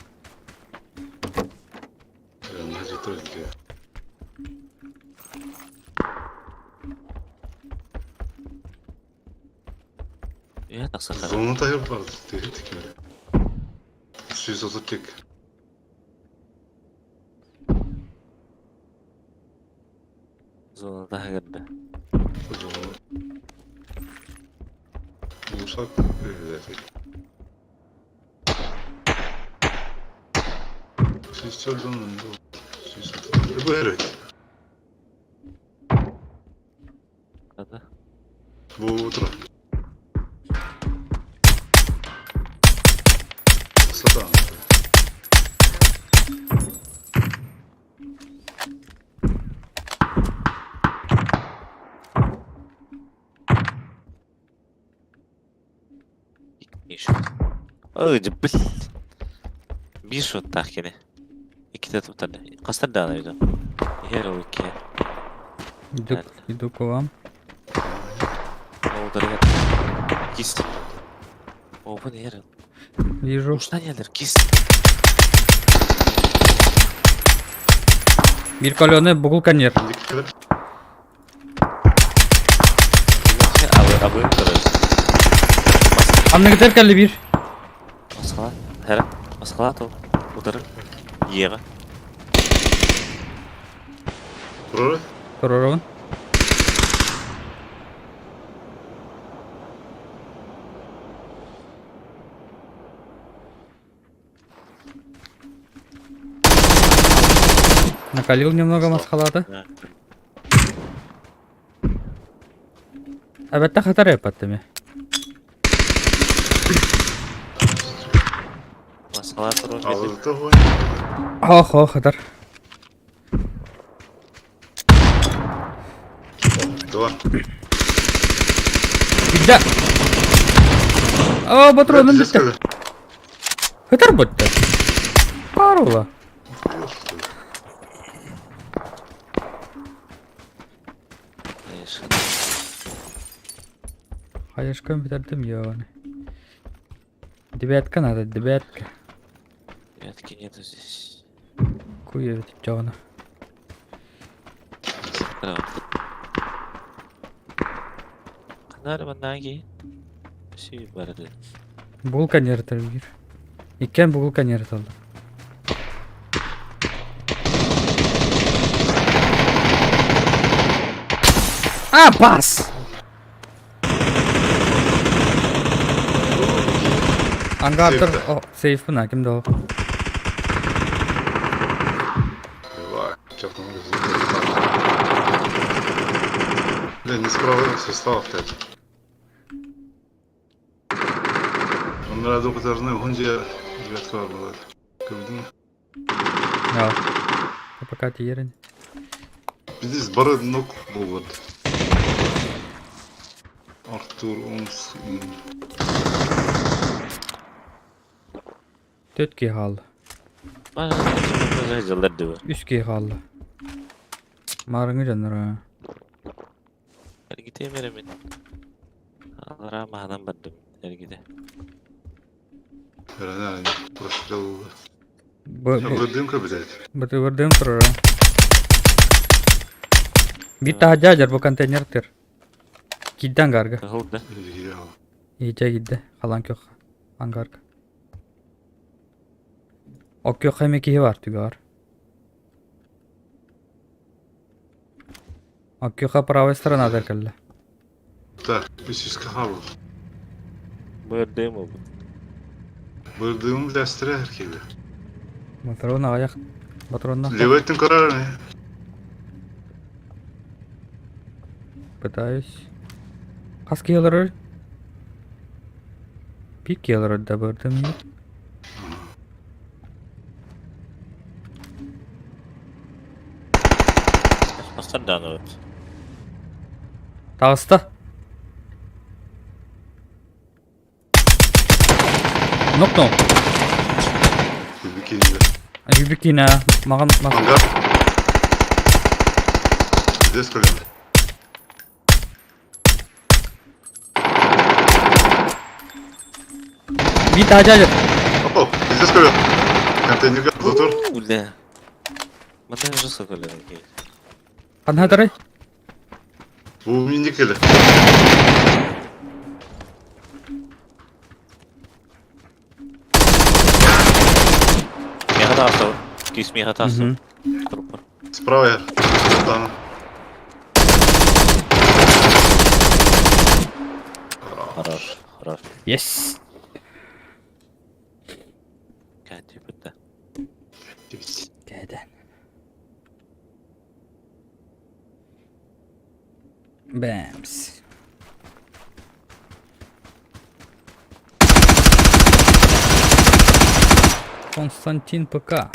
Иду, иду к вам. Вижу. Биир каленый бугул канер. Анныгытар кэлли биир. Туруорабын. Накалил немного масхалата. Абетта хатар эпаттыми. Ох, ох, хатар. Да. О, патроны бүттэ. Хатар бүттэ. Парула. Хаешкам бүтэрдим ёбаный. Девятка надо, девятка. Девятки нету здесь. Куй эбит дьоҕуна. Ханары маннаги. Си барды. Булка нертер биир. Иккиэн бугулка нерталлар. А, бас! Ангартыр сейф ким да Бля, не справился, состав опять. Onlar da o kadarını hunca девятка var burada. Gördün mü? Да. Пока тиерин. Biz бары нок болот. Артур Омс. Төрт киһи хаалла. Жылдар дыбы. Үс киһи хаалла. Маарыҥҥы дьоннор Эргите меремин. Алара маһанан бардым. Эргите. Реально прострел. Бу Бырдымка блядь. бырдым турар. Биир таһырдьа дьар бу контейнер тыр. Киирдэ ангарга. Кыһыл да. Иитэ киирдэ. Халан көх. Ангарга. Оккөххө эмиэ киһи баар түгэҕэр. Оккөххө правая сторона кэллэ. Так, үс кахабыл. Бырдым ол. Бырдым блястре herkebe. Патрон аҕыйах. Патронна Леветтин карар не? пытаюсь. Хас киһи олорор? Биир киһи олорор да бырдым. Мастар дааны вот. Таҕыста. Нокнул. Бикинде. Юбикина. Маған Ангар. Здесь колен. Биир таһырдьа дьар. Опа, здесь колен. Контейнерга затор. Бля. Манна жестко колен. Ханна тарай? Бу миникеле. Меха тастау. Кис меха тастау. Трупер. Справа я. Там. Хорош, хорош. Yes. Кәти бітті. Кәден. Бэмс. Константин ПК.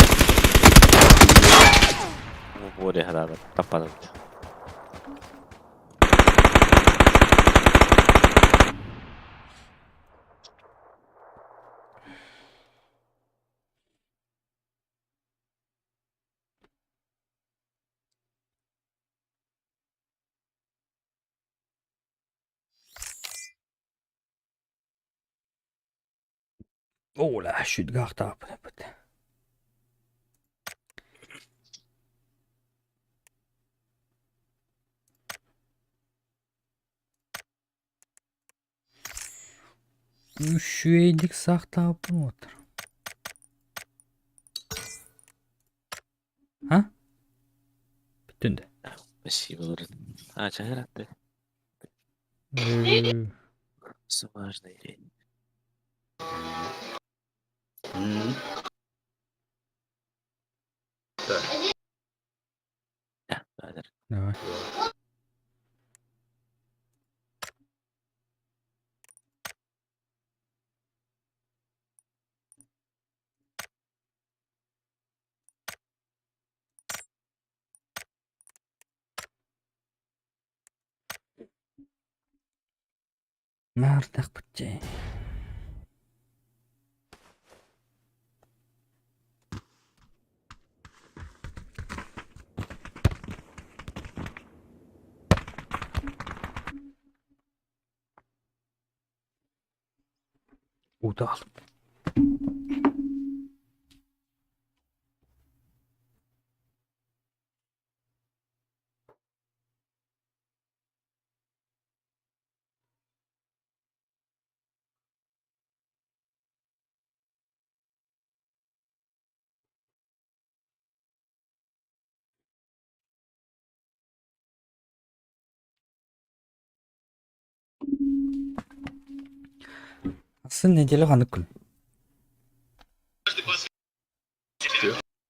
Море хадады. Таппадым. Ола, шүтгахта бит. Үчүгэйдик сахтааппын отыр. А? Бүттүн да. Спасибо, говорит. А, чай ты. Сумажный день. Так. Да, да. Давай. Нардах бутчи. Удал. Сын неделя ханнык күн?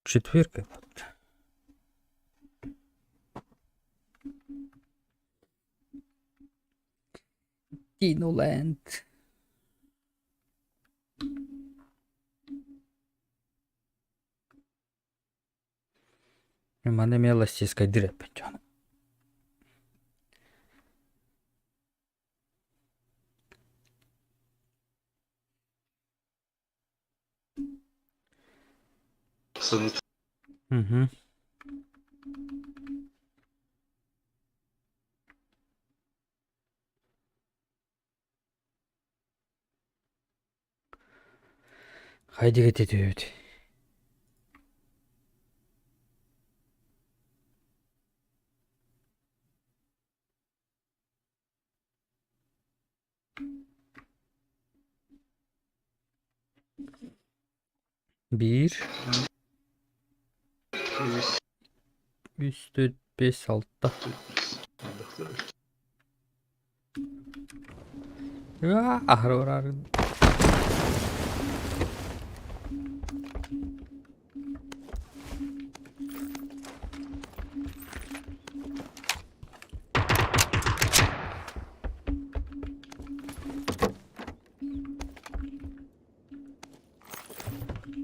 Четверг. Диноленд. Маны эмиэ ластискайдыыр эппит дьон. Мгм. Хайдыга түһүбүт. Биир, үс, төрт, бэс, алта. Аһары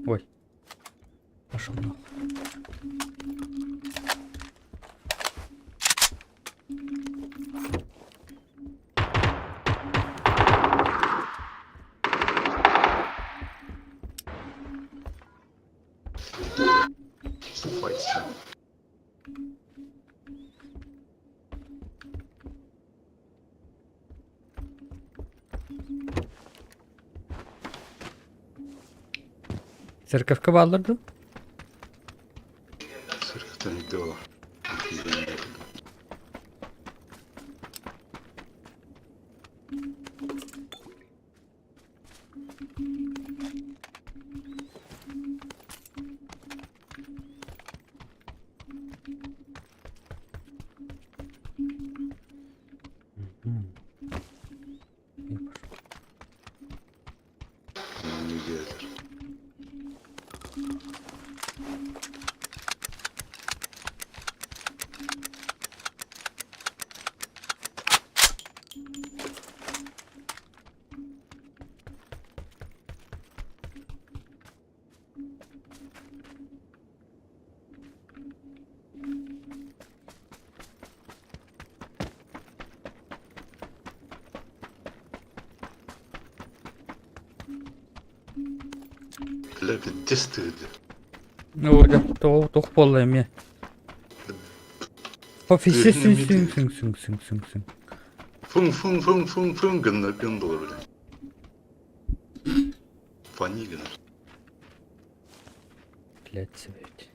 Ой. Пошел нахуй. Церковка бааллар дуу? Церковьтан дело. Я пошел. Бля, пиздец ты где. Ну, туох буолла эмиэ. Офисе сүн сүн сүн сүн сүн сүн сүн. Фун фун фун фун фун гынна гындылар бля. Фани гынар. Блядь, блядь.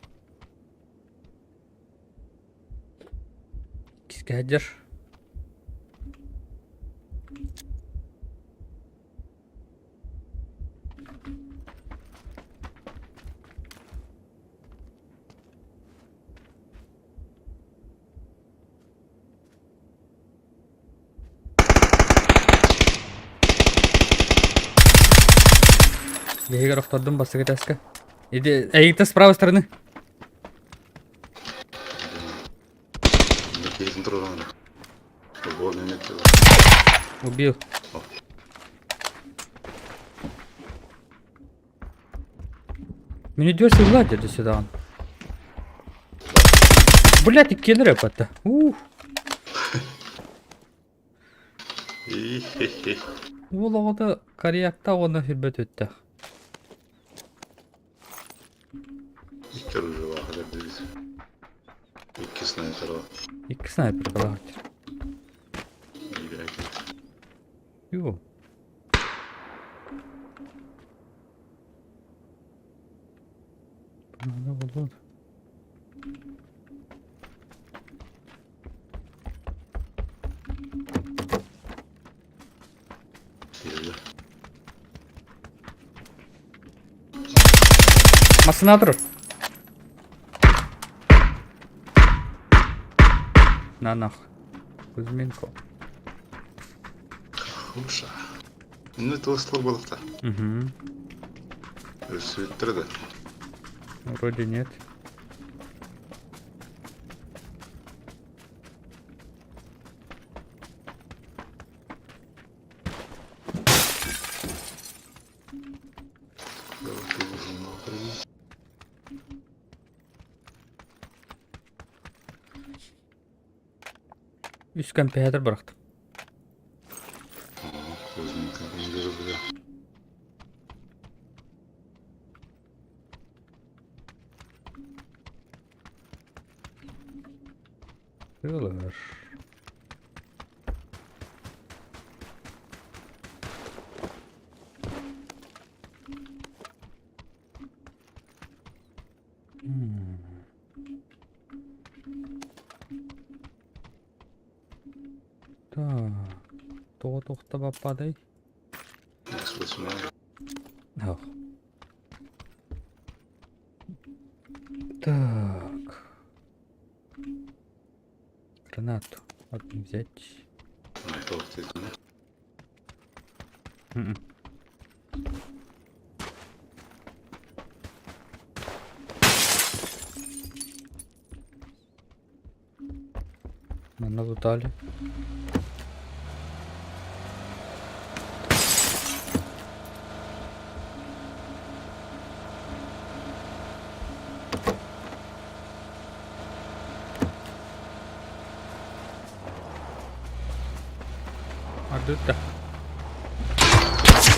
Кискадер. Биһиги охтордум бастакы таска. Иди, эйигиттэн с правой стороны. Убил. Мин идешь и сюда он. Блять, и киллер это. Ух. Уол оҕото карьяктаах уонна сүрбэт өттөх. Икки оружиелаах эдэрдибит. Икки снайпера. Икки снайпер балаҕаччы. Юу? Надо булуон. Массыына турар. На нах. Кузьменко. Хуша. Ну, это слабо было-то. Угу. Өссүттэр да. Вроде нет. Үс компьютер бырахтым. Тыалар. Так, тоҕо тохтобаппадай? Ох. Так. Гранату одну взять. Мгм. Манна лутали. Ардыта.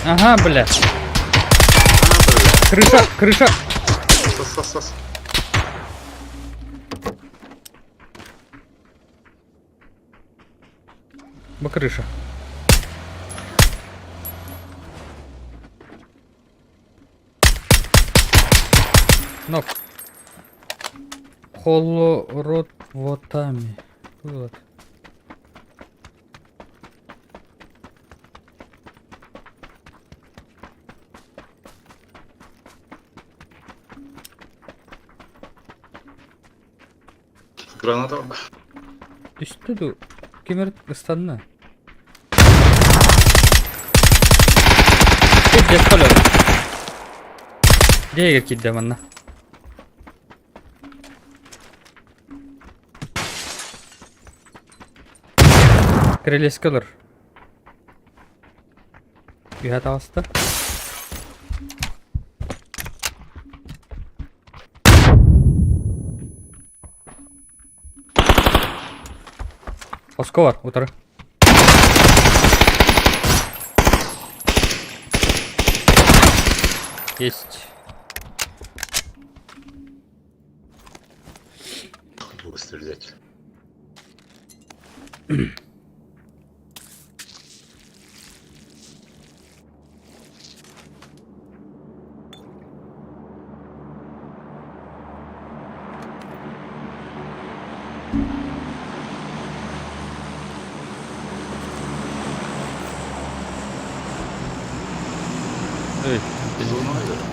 Ага, бля. Крыша, крыша. Сас, сас, сас. Бу крыша. Нок. Холорот вотами. Вот. Граната. Түстэ дуу? Ким эрэ ыстанна? Кирдэ колор. Дьиэгэ киирдэ манна. Крылескэ олор. Үһэ таҕыста. Хоско бар, утары. Есть. Буду стрелять. Эй, Зона озера.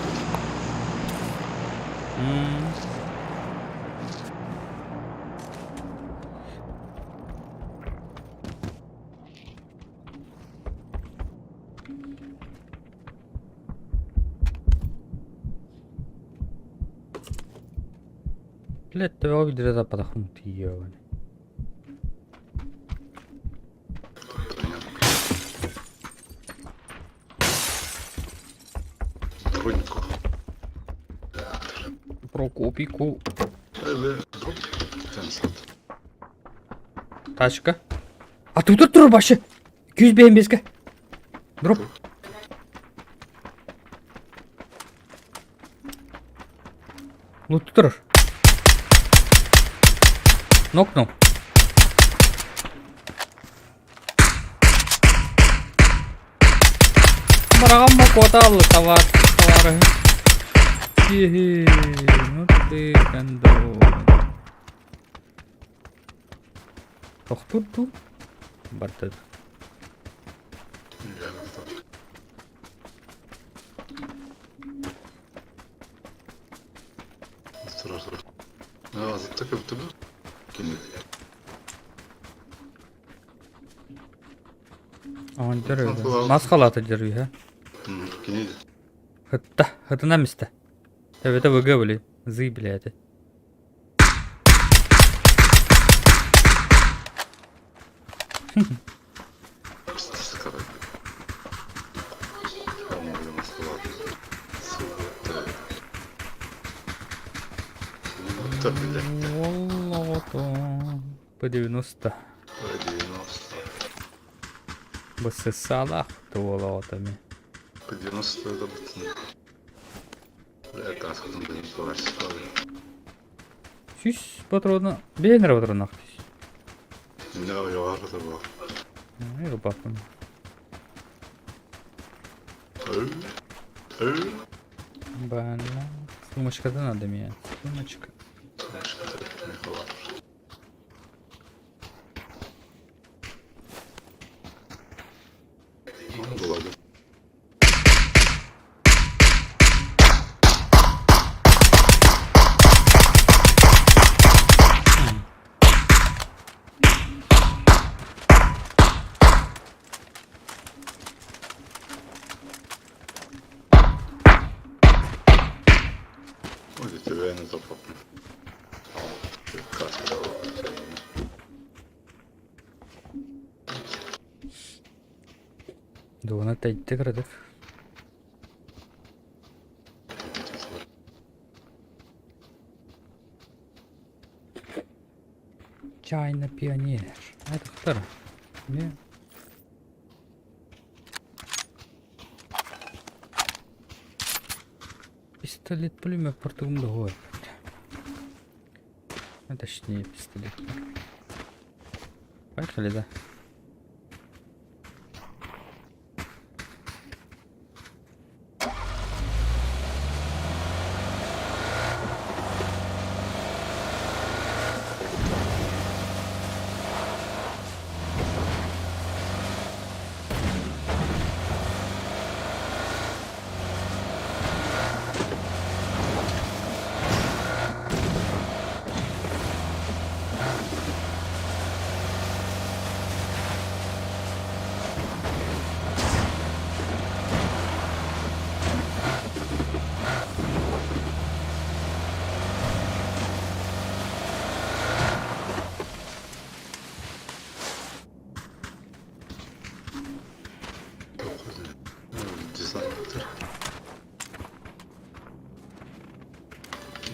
Блядь, төбөҕө билдэрэ таппатахпын тиийиэҕин. Броньку. Прокопику. Дроп. Сенсат. Тачка. А тут турар башы. 205 бэскэ. Дроп. Лут турар. Нокнул. Бараҕан куотааллы товар товары. Хи-хи, ну ты гондон. Тохтуур дуу? Барда. Турар турар. Азытта көптү бу. Кини. Оҕонньор Мас халаата дьарыыһа. Кини Хытта, хытынан мистэ. Төбөтө быга били, зый билээти. П-90. Бысысалаах туолаҕата ми. П-90 да бутун. Сүүс патрона, биэн эрэ патроннаах түс. Ылбаппын. Бана. Сумочката надо мне. Сумочка. Дуона тэйдэ кыратык. Чайна пионер. Это кто? Не. Пистолет пулемет португум договор. А точнее пистолет. Поехали, да?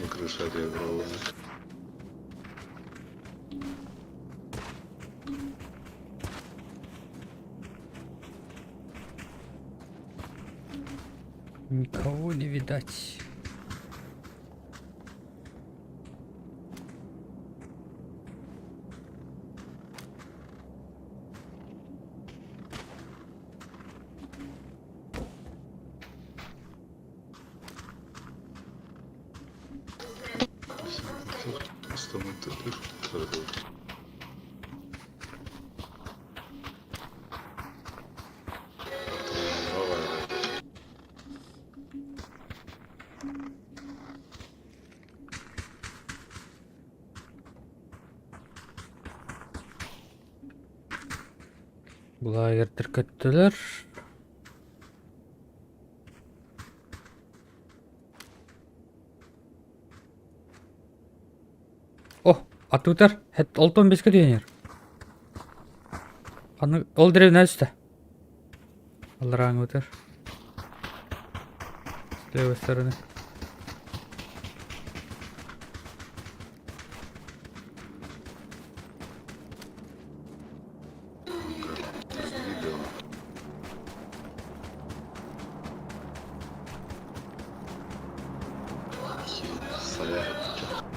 Крыша ребра. Никого не видать. Булаагердэр көттүлэр. О, атыытар, олтон беске түйенер. Аны ол деревня үстэ. Аллараҥ утар. С левой стороны.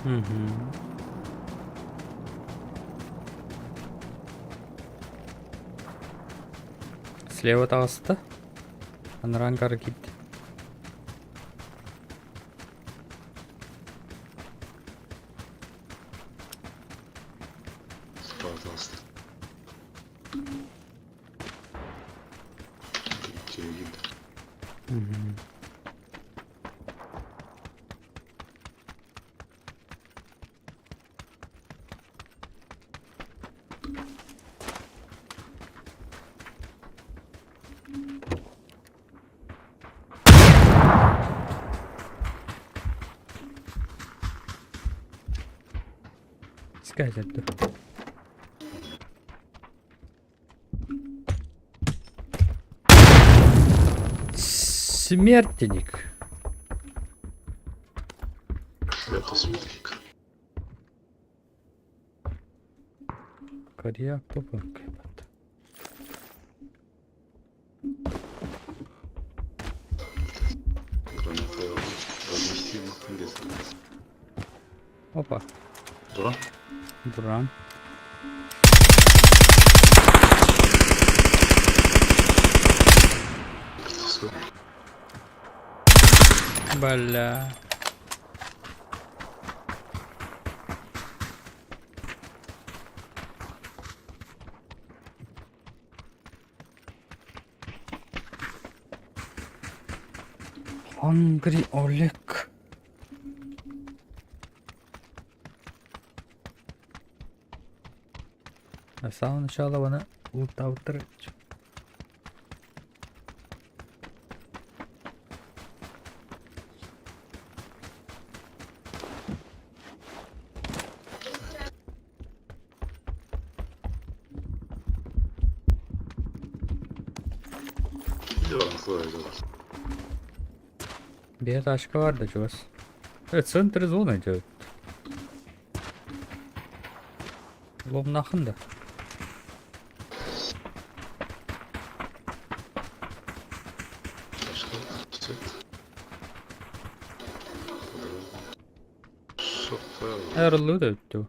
Угу. Слева таҕыста. Анаран кары киирдэ. Угу. Искать это. Смертник. Это смертник. Корея попынка. Граната разместим где-то. Опа. Дура? Буран. Все. Бля. Hungry Олег. На самого начала вона лутав тречу. Bir taşka var da чувас. Evet, центр зоны идет. Ломнахын да. Эрлу да өттү.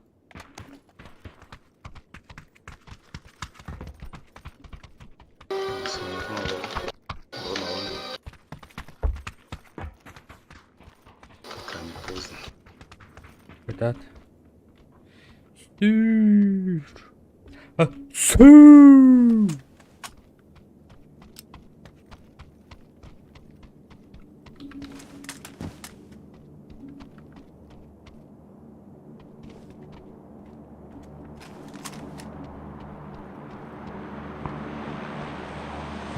Пока не поздно. Ребят. Сыр. А, сыр.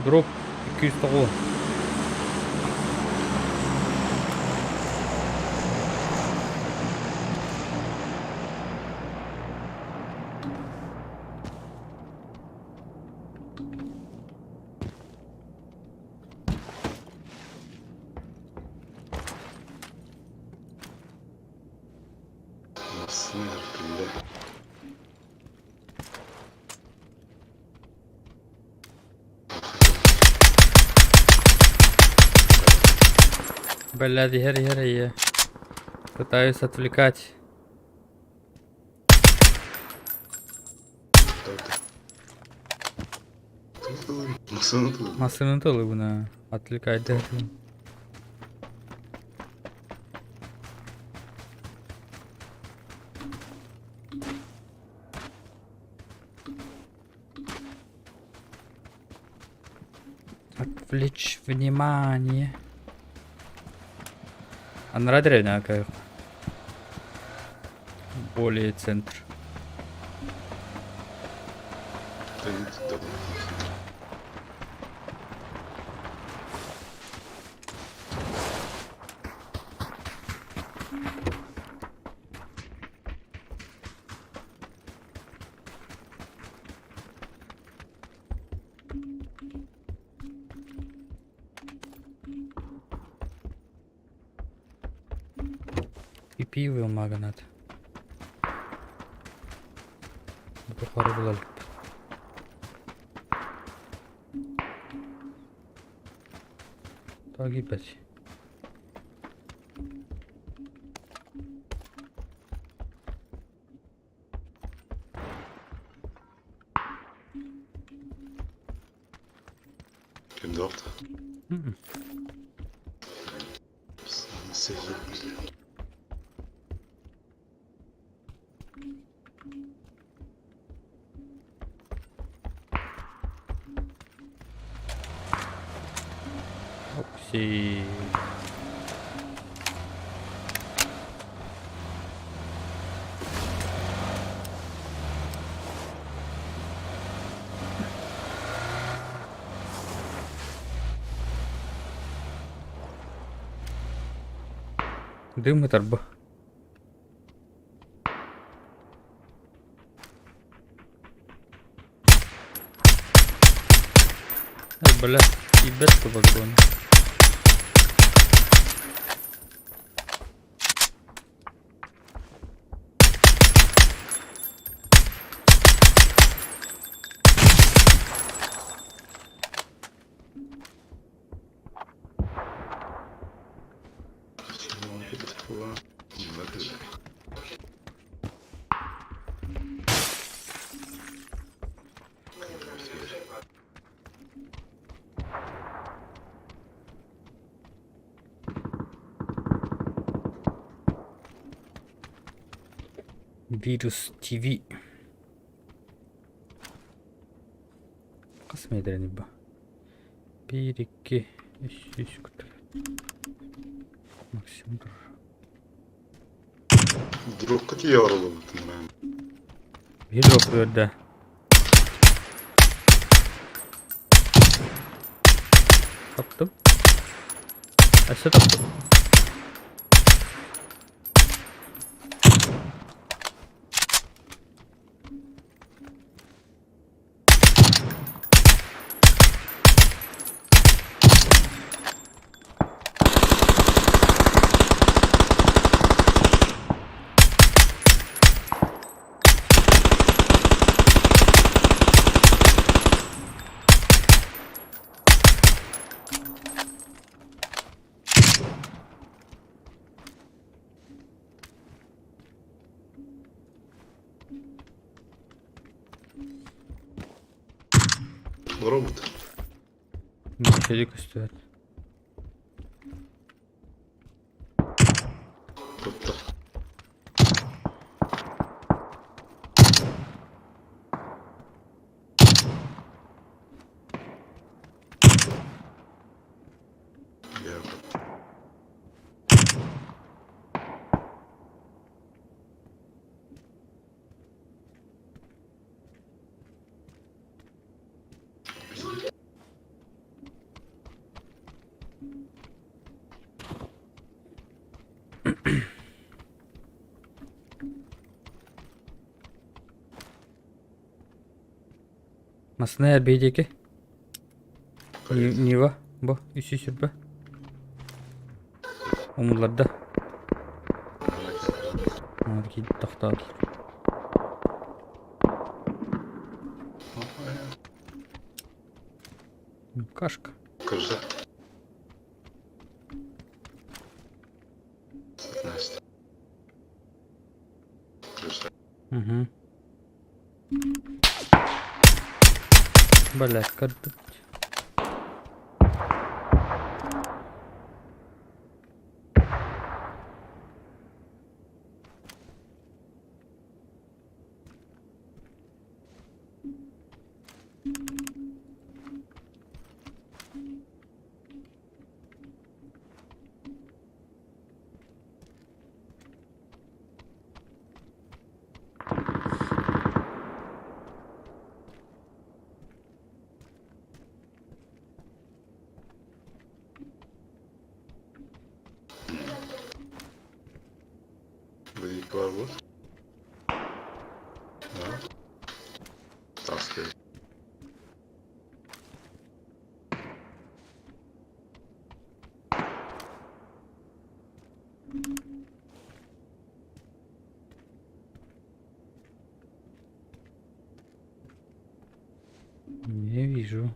Дроп 209. Массына бля. Блядь, я, я, я. Пытаюсь отвлекать. Массына тут. Массыны тылыбына отвлекать да. Отвлечь внимание. Анара деревня какая? Более центр. Да нет, да. И пиво магнат. Бухары булар. Так ебать. Кем доктор? М-м. Окси. Дым и торба. Бля, тиийбэт да патрон. Вирус ТВ. Хас миэтэрэний бу? Биир, икки, үс, үс курдук. Максимум турар. Дропка тиийэ барыллыбытын Биир дроп үөрдэ. Таптым. Өссө таптым. Робот. Миэхэ көстүбэт. Тутта. Я Массыына эрбии диэки. Нива бу үс сүүс сүүрбэ. Умулларда. Тохтоотулар. Кашка. Кыржа. Настя. Кыржа. Угу. Блядь, көрдүк. Büyük var bu. Ha. Task. Не вижу.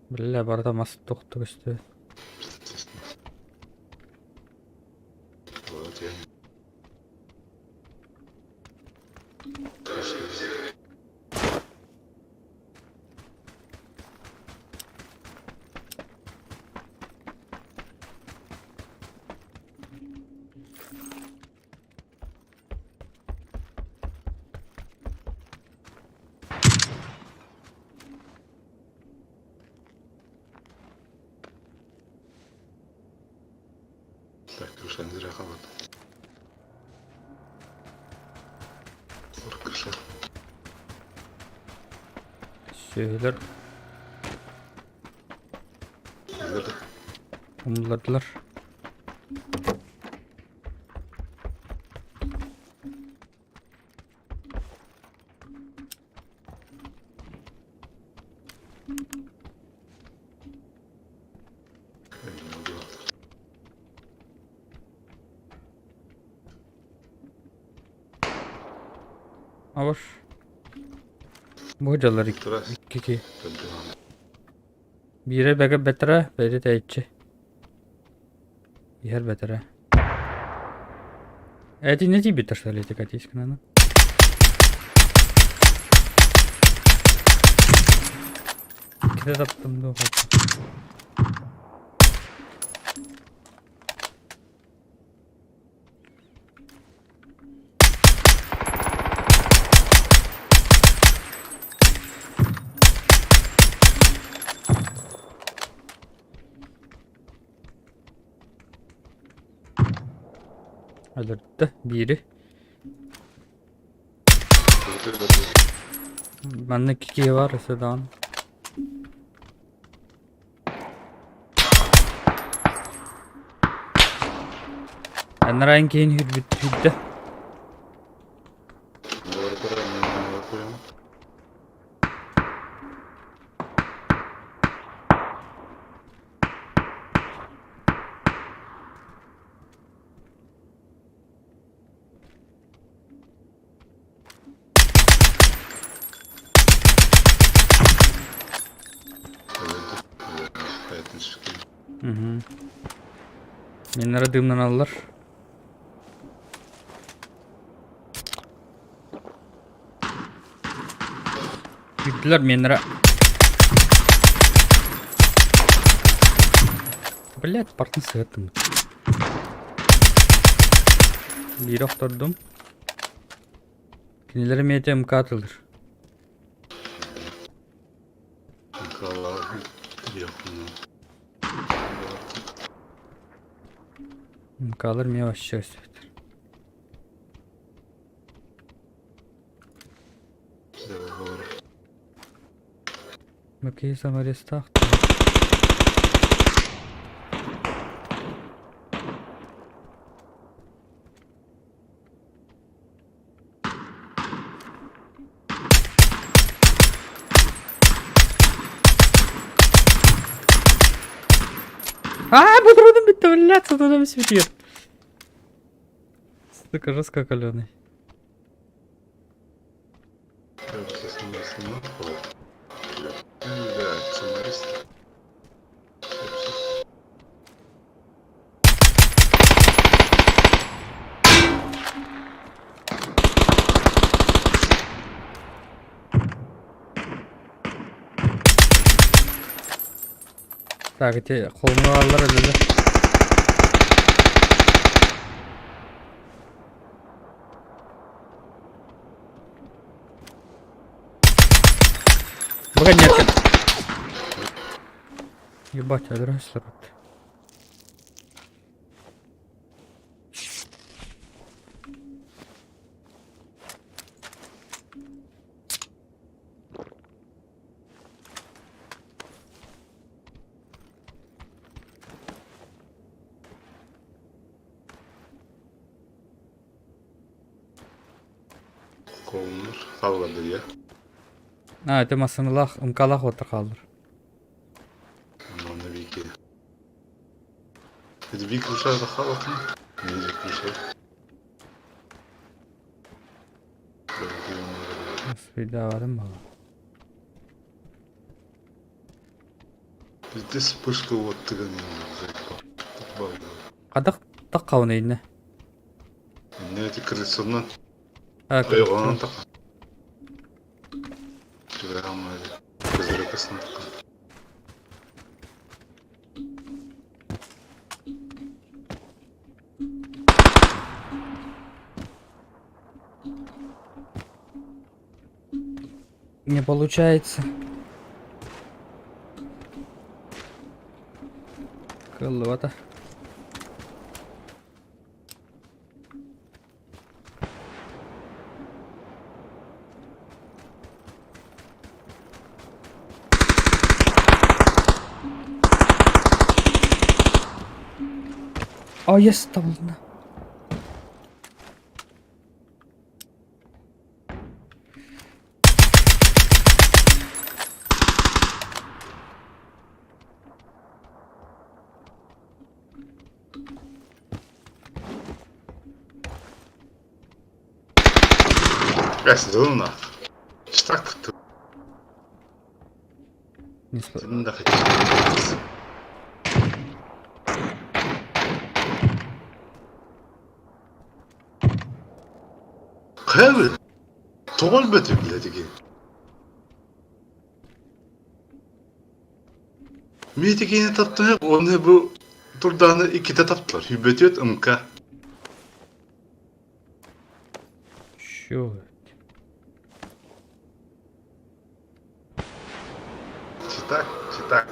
Бля, барыта мас тохто көстө. Крыша не зря хавает. Крыша. Сүөһүлэр умуллардылар. Аваш. Бу дьаллар икки киһи. Биирэ бэгэ бэтэрэ, бэйэтэ тэйиччи. Иһэр бэтэрэ. Эти не тиийбиттэр что ли эти катейсканы? Иккитэ таптым дуу Өлөрдө биири. Манна икки киһи баар өссө даҕаны. Анараа киһин үрбүт үрдэ. Мгм. Меннere дымнаналлар. Киирдилэр меннere. Блять, партын сыһыттым. Биир охтордум. Кинилэри миэтэ МК-тылыр. МК-лар эмиэ вообще өстөөхтөр. Бу саморезтаах А, патроном бүттэ, блядь, сатанам светит. Сука, жестко каленый. Так, ити холмугалар өлөлөр. Быга нет. Ебать, өлөрөсүлэр. Колуннар хаалларды дии. А, это массыналаах, ымкалаах уоттар хааллар. Онно Вики. Это Вики ушар хаалатын. Мизи ушар. Свидаварым бала. Пиздец вспышка вот тыган. Хадах таққауны инне. Не эти крыльцоннан. А, Айғанан тақ. Көзірекесін тақ. Не получается. Кыллыбата. О, yes, табылынна. Эс, дурна. Так ты Не сп- да хотел. Хайа тоҕо өлбөтүй блядь Миэтикини таптыһык уонна бу турдааны иккитэ таптылар. Хүбөтүөт ымка. Чё? Читак, читак.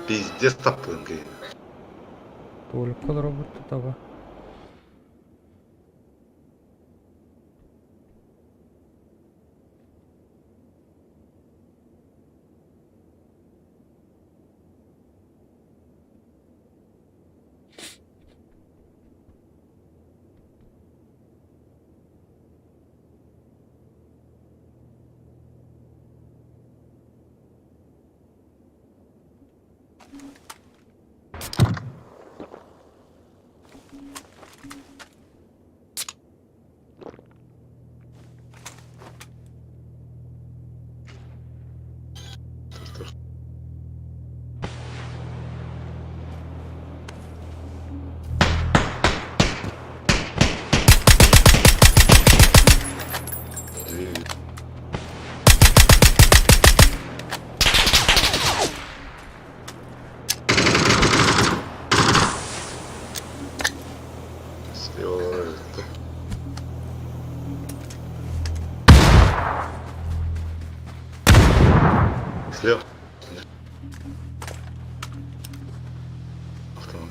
Пиздец таптыгын киһини. Туолукка олоробут таба. Тур, тур. Слева это. Слева. Автомат.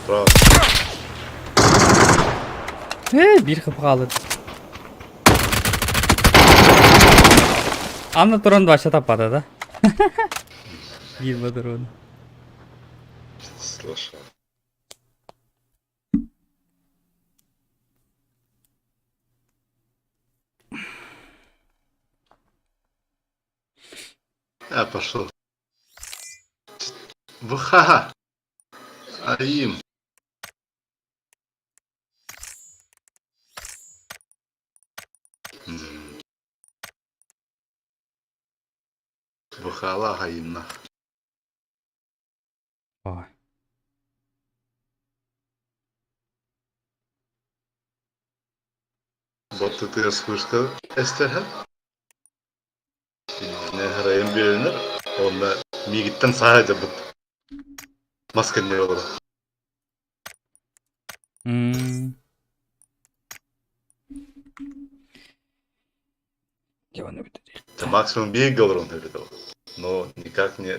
Право. Ээ, биир хп хаалла. Анна туран вообще таппата да? Биир патрон. Слушай. А, пошел. ВХ. Аим. ВХ Аимна. Ой. Вот ты слышал, Эстерха? Нехарайын биэрэннэр, уонна миигиттэн саһа дьабыт. Мас кэннигэр олорор. Дьэ, ону бүтэ Это максимум бииргэ олорон эбит ол. Но никак не...